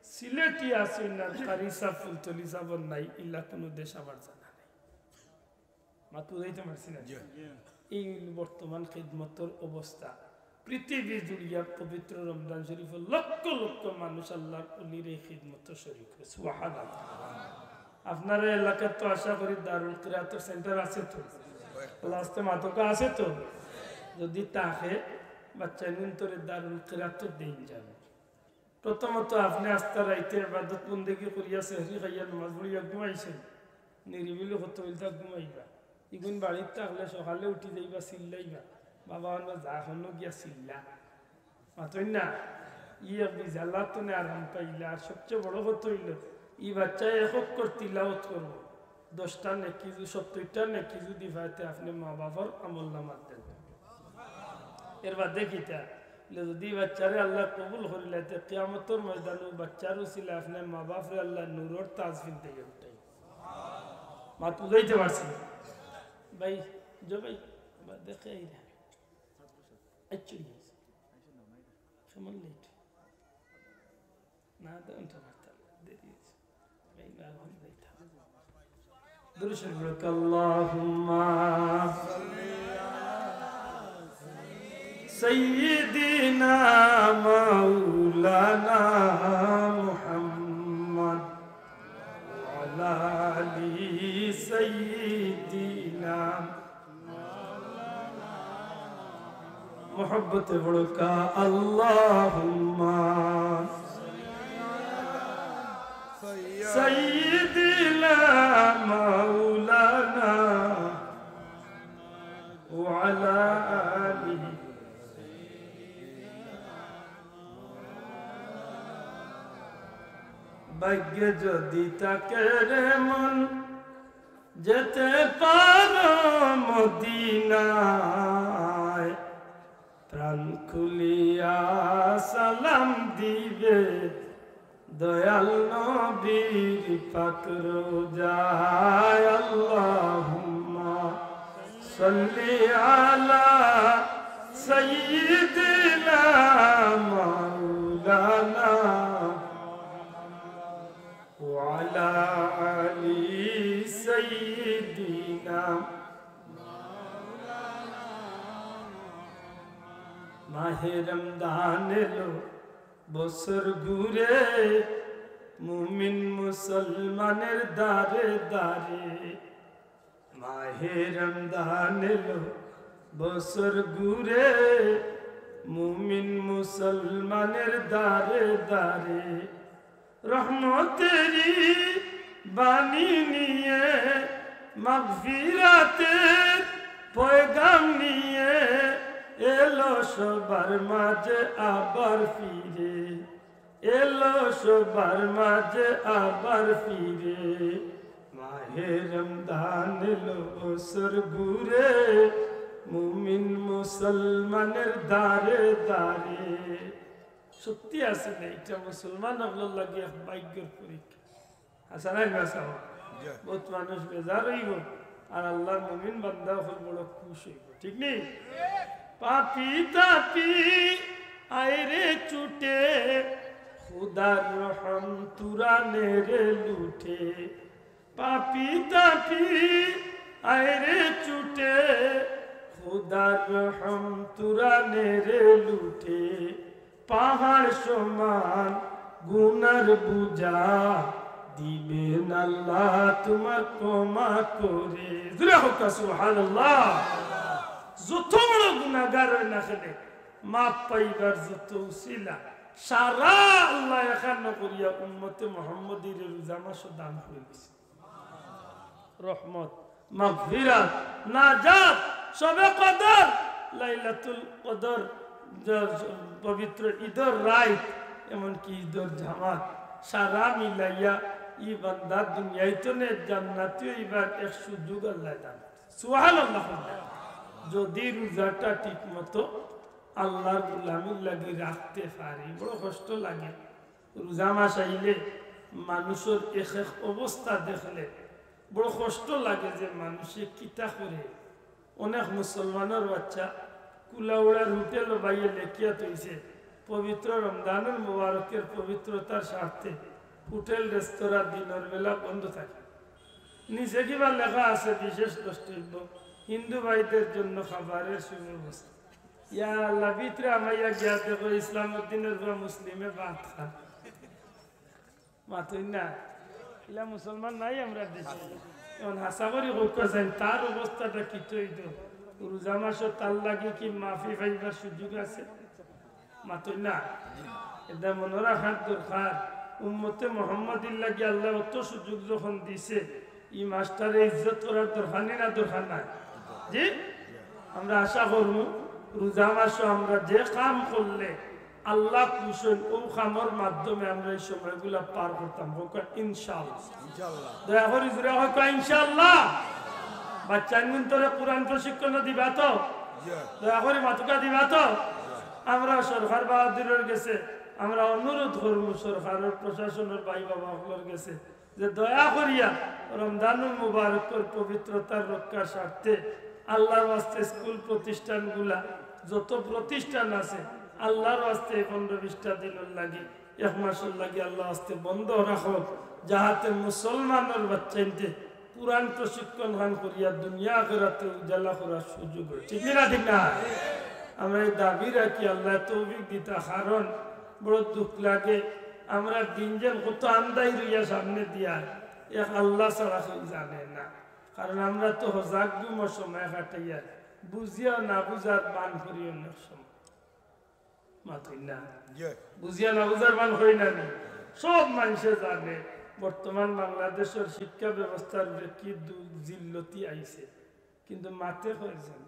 সিলেটি আছে না, কারি সাহেব ফুলতলি সাহেবর নাই, ইলা কোনো দেশ আমার জানা নাই। মাত বুঝাইতে পারছি না? জি। এই বর্তমান খিদমতর অবস্থা। পৃথিবী জুড়িয়া পবিত্র রমজান শরীফে লক্ষ লক্ষ মানুষ আল্লাহর ওলির এই খিদমতো শরীক অইছে। সুবহানাল্লাহ। আপনার এলাকাত তো আশা করি দারুল কিরাতর সেন্টার আছে তো? আল্লাহ আস্তে মাতকা আছে তো? যদি থাকে, বাচ্চাইন্তরে দারুল কিরাতর দিন যাবে। প্রথমত আপনে আস্তা রাইতে ইবাদত বন্দেগি করিয়া, সেহরি খাইয়া, নমাজ পড়িয়া ঘুমাইছইন, নিরিবিলি কত অইলতা ঘুমাইবা। ইগুন বাড়িত থাকলে সকালে উঠি যাইবা, চিল্লাইবা, "বাবা, আমরা যা হনো গিয়া চিল্লা।" মাতইন না? ই এক বিজালাত তনে আরাম পাইলা। আর সবচেয়ে বড় কথা অইল, ই বাচ্চায় এক অক্ষর তিলাওত করবো, দশটা নেকি যু-, সত্তইরটা নেকি যুদি পায়, তে আপনে মা বাবার আমল নামাত দেন। এর বাদে কিতা? বলে, যুদি বাচ্চারে আল্লায় কবুল করিলায়, তে কিয়ামতর ময়দানো বাচ্চার উছিলায় আপনে মা বাপরে আল্লায় নূরর তাজ পিন্দাইয়া উঠাইবা। মাত বুঝাইতে পারছি? ভাই, জো ভাই, বা দেখে আইরা। আচ্ছা, কেমন লেট? না, তো ওটা মারতে হবে, দেরি হয়েছে। এই না, এখন যাইতে হবে। দুরূদ শরীফ পড়ুক, আল্লাহুম্মা সাইয়্যিদিনা মাওলানা মুহাম্মদ ওয়া আলা আলি সাইয়্যিদিনা। মহব্বতে পড়ুক্কা, আল্লাহুম্মা সাইয়্যিদিনা মাওলানা ওয়া আলা আলিহি। ভাগ্যে যদি থাকে রে মন, যেতে পারো মদিনায়, প্রাণ খুলিয়া সালাম দিবে দয়াল নবীর পাক রোজায়। আল্লাহুম্মা সাল্লি আলা সাইয়্যিদিনা মাওলানা ওয়া আলা আলি সাইয়্যিদিনা। মাহে রমজান এলো, বছর ঘুরে, মুমিন মুসলমানের দারে দারে। মাহে রমজান এলো, বছর ঘুরে, মুমিন মুসলমানের দারে দারে। রহমতেরি বাণী নিয়ে, মাগফিরাতের পয়গাম নিয়ে, এলো সবার মাঝে আবার ফিরে, এলো সবার মাঝে আবার ফিরে। মাহে রমজান এলো, বছর ঘুরে, মুমিন মুসলমানের দারে দারে। সত্যি আছে না, এটা মুসলমান অকলর লাগি এক ভাগ্যর পরীক্ষা। হাছা নায় মিছা? জি। বহুত মানুষ বেজার অইবো, আর আল্লাহর মুমিন বান্দা অকল বড় খুশ অইবো, ঠিক নি? পাপি তাপি আয় রে ছুটে, খুদার রহম তুরা নে রে লুটে। পাপি তাপি আয় রে ছুটে, খুদার রহম তুরানের লুটে, পাহাড় সমান গুনার বুঝা, দিবেন আল্লাহ তোমার ক্ষমা করে। জোরে হোক সুবহানাল্লাহ। যত বড় গুনাগার অয় না কেনে, মাফ পাইবার যত উসিলা, সারা আল্লাহ এখান করিয়া উম্মতে মোহাম্মদীরে রোজা মাসো দান করি দিছে। রহমত, মাগফিরাত, নাজাত, শবে কদর, লাইলাতুল কদর, য-, য-, পবিত্র ঈদর রাইত, এমনকি ঈদর জামাত, সারা মিলাইয়া ই বান্দা দুনিয়াইত নে জান্নাতি অইবার এক সুযোগ আল্লাহ দান করছে। সুবহানাল্লাহ। যদি রোজাটা ঠিক মতো আল্লাহর গোলামির লাগি রাখতে পারি, বড় কষ্ট লাগে। রোজা মাস আইলে মানুষর এক এক অবস্থা দেখলে বড় কষ্ট লাগে যে মানুষে কিতা করে। অনেক মুসলমানর বাচ্চা কুলাউড়ার হোটেলো বাইয়ে লেখিয়া থইছে, পবিত্র রমজানুল মুবারকের পবিত্রতার স্বার্থে হোটেল রেস্তোরাঁ দিনর বেলা বন্ধ থাকে। নিচে কিবা লেখা আছে, বিশেষ দ্রষ্টব্য, হিন্দু ভাইদের জন্য খাবারের সুব্যবস্থা। ইয়া আল্লাহ, ভিতরে আমাইয়া গিয়া দেখো ইসলাম উদ্দিনের পুরা মুসলিমে ভাত খান। মাতইন না। ইলা মুসলমান নাই আমরার দেশে। এখন হাছা করি কউক্কা চাইন, তার অবস্থাটা কিতা অইতো? রোজা মাসো তার লাগি কি মাফি পাইবার সুযোগ আছে? মাতইন না। এটা মনো রাখার দরকার। উম্মতে মোহাম্মদীর লাগি আল্লায় অত সুযোগ যখন দিছে, ই মাসটারে ইজ্জত করার দরকার নি না দরকার নাই? জি, আমরা আশা করমু রোজা মাসো আমরা যে কাম করলে আল্লাহ খুশি অইন, অউ কামর মাধ্যমে আমরা ই সময়গুলা পার করতাম। কউক্কা ইনশাআল্লাহ। ইনশাআল্লাহ। দয়া করি জোরে কউক্কা ইনশাআল্লাহ। বাচ্চাইনগুইন্তরে কোরআন প্রশিক্ষণ দিবা তো? জি। দয়া করি মাতুক্কা দিবা তো? আমরা সরকার বাহাদুরর গেছে আমরা অনুরোধ করমু, সরকারর প্রশাসনর ভাই বাবা অকলর গেছে, যে দয়া করিয়া রমজানুল মুবারকর পবিত্রতার রক্ষার স্বার্থে আল্লাহর ওয়াস্তে স্কুল প্রতিষ্ঠানগুলা, যত প্রতিষ্ঠান আছে, আল্লাহর ওয়াস্তে এই পনেরো বিশটা দিনর লাগি, এক মাসর লাগি আল্লাহর ওয়াস্তে বন্ধ রাখো, যাহাতে মুসলমানর বাচ্চাইন্তে কোরআন প্রশিক্ষণ খান করিয়া দুনিয়া আখেরাতে উজালা করার সুযোগ অয়। ঠিক না, ঠিক না? আমরা এই দাবি রাখি, আল্লায় তৌফিক দিতা, কারণ বড় দুঃখ লাগে, আমরা দিন যেন কত আন্দাই রইয়া সামনে দিয়া, এক আল্লাহ ছাড়া কেউ জানে না। কারণ আমরা তো হজাক ঘুমর সময় কাটাইয়ার, বুঝিয়া না বুঝার বান করি অনেক সময়। মাতইন না। জি। বুঝিয়া না বুঝার বান করি না নি? সব মানষে জানে বর্তমান বাংলাদেশর শিক্ষা ব্যবস্থার উপরে কি দু-, জিল্লতি আইছে, কিন্তু মাতে কয়জন?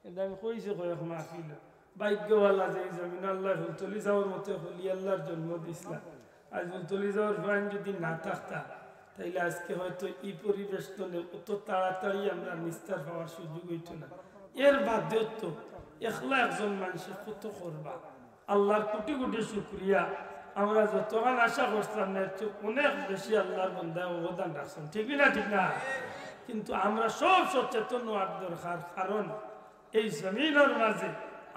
এটা আমি কইছি কয়েক মাহফিলো। ভাগ্যওয়ালা যে এই জমিনো আল্লায় ফুলতলি ছাবর মতো অলি আল্লাহর জন্ম দিছলা। আইজ ফুলতলি ছাবর ফুয়াইন যুদি না থাকতা, তাইলে আইজকে হয়তো ই পরিবেশ তনে অত তাড়াতাড়ি আমরা নিস্তার পাওয়ার সুযোগ অইতো না। এর বাদেও তো একলা একজন মানষে কত করবা। আল্লাহর কোটি কোটি শুকরিয়া, আমরা যতখান আশা করছিলাম না, এর চেয়ে অনেক বেশি আল্লাহর বান্দায় অবদান রাখছইন, ঠিক না, ঠিক না? কিন্তু আমরা সব সচেতন অওয়ার দরকার, কারণ এই জমিনর মাঝে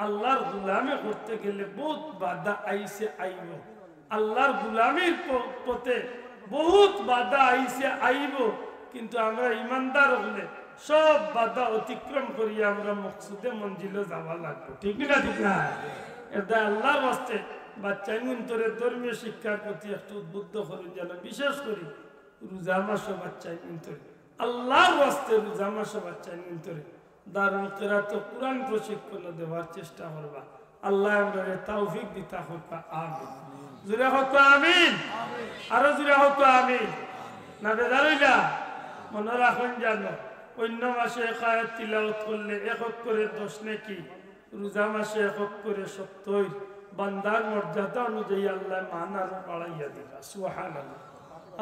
আল্লাহর গুলামি করতে গেলে বহুত বাধা আইছে, আইবো। আল্লাহর গুলামির প-, পথে বহুত বাধা আইছে, আইবো, কিন্তু আমরা ইমানদার অইলে সব বাধা অতিক্রম করিয়া আমরা মকসুদে মঞ্জিলো যাওয়া লাগবো, ঠিক না, ঠিক না? এর দায় আল্লাহর ওয়াস্তে বাচ্চাইনগুইন্তরে ধর্মীয় শিক্ষার প্রতি একটু উদ্বুদ্ধ করইন যেন, বিশেষ করি রোজা মাসো বাচ্চাইনগুইন্তরে, আল্লাহর ওয়াস্তে রোজা মাসো বাচ্চাইনগুইন্তরে দারুল কেরাতো কোরআন প্রশিক্ষণ দেওয়ার চেষ্টা করবা। আল্লায় আমরারে তৌফিক দিতা কউক্কা, আমিন। জোরে কউক্কা, আমিন। আরো জোরে কউক্কা, আমিন। না বেজার অইলা? মনো রাখইন যেন, অইন্য মাসে এক আয়াত তিলাওয়াত করলে এক অক্ষরে দশ নেকি, রোজা মাসে এক অক্ষরে সত্তইর, বান্দার মর্যাদা অনুযায়ী আল্লায় মান আরো বাড়াইয়া দিবা। সুবহানাল্লাহ।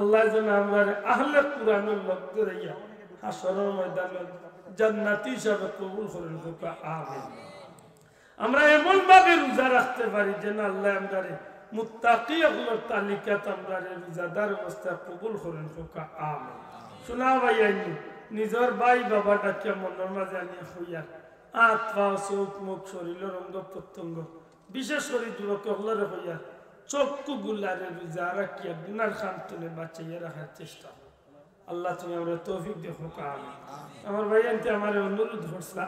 আল্লায় যেন আমরারে আহলে কোরআনর লগ ধরাইয়া হাশরর ময়দানো জান্নাতি হিসাবে কবুল করইন কউক্কা, আমিন। আমরা এমন ভাবে রোজা রাখতে পারি যেন আল্লায় আমরারে মুত্তাকি অকলর তালিকাত আমরারে রোজাদার অবস্থায় কবুল করইন কউক্কা, আমিন। শুনা ভাইয়াইন, নিজর ভাই বাবা ডাকিয়া মনর মাঝে আনিয়া কইয়ার, আত, পাও, চউখ, মুখ, শরীলর অঙ্গ প্রত্যঙ্গ, বিশেষ করি যুবক অকলরে কইয়ার, চক্ষুগুলারে রোজা রাখিয়া গুনার কাম তনে বাঁচাইয়া রাখার চেষ্টা। আল্লাহ তুমি আমরারে তৌফিক দেও কউক্কা, আমিন। আমার ভাইয়াইন্তে আমারে অনুরোধ করছলা,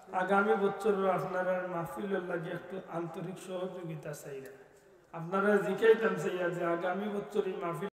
আগামী বছরও আপনারার মাহফিলর লাগি একটু আন্তরিক সহযোগিতা চাইরা। আপনারারে জিকাইতাম চাইয়া যে আগামী বছর এই মাহফিল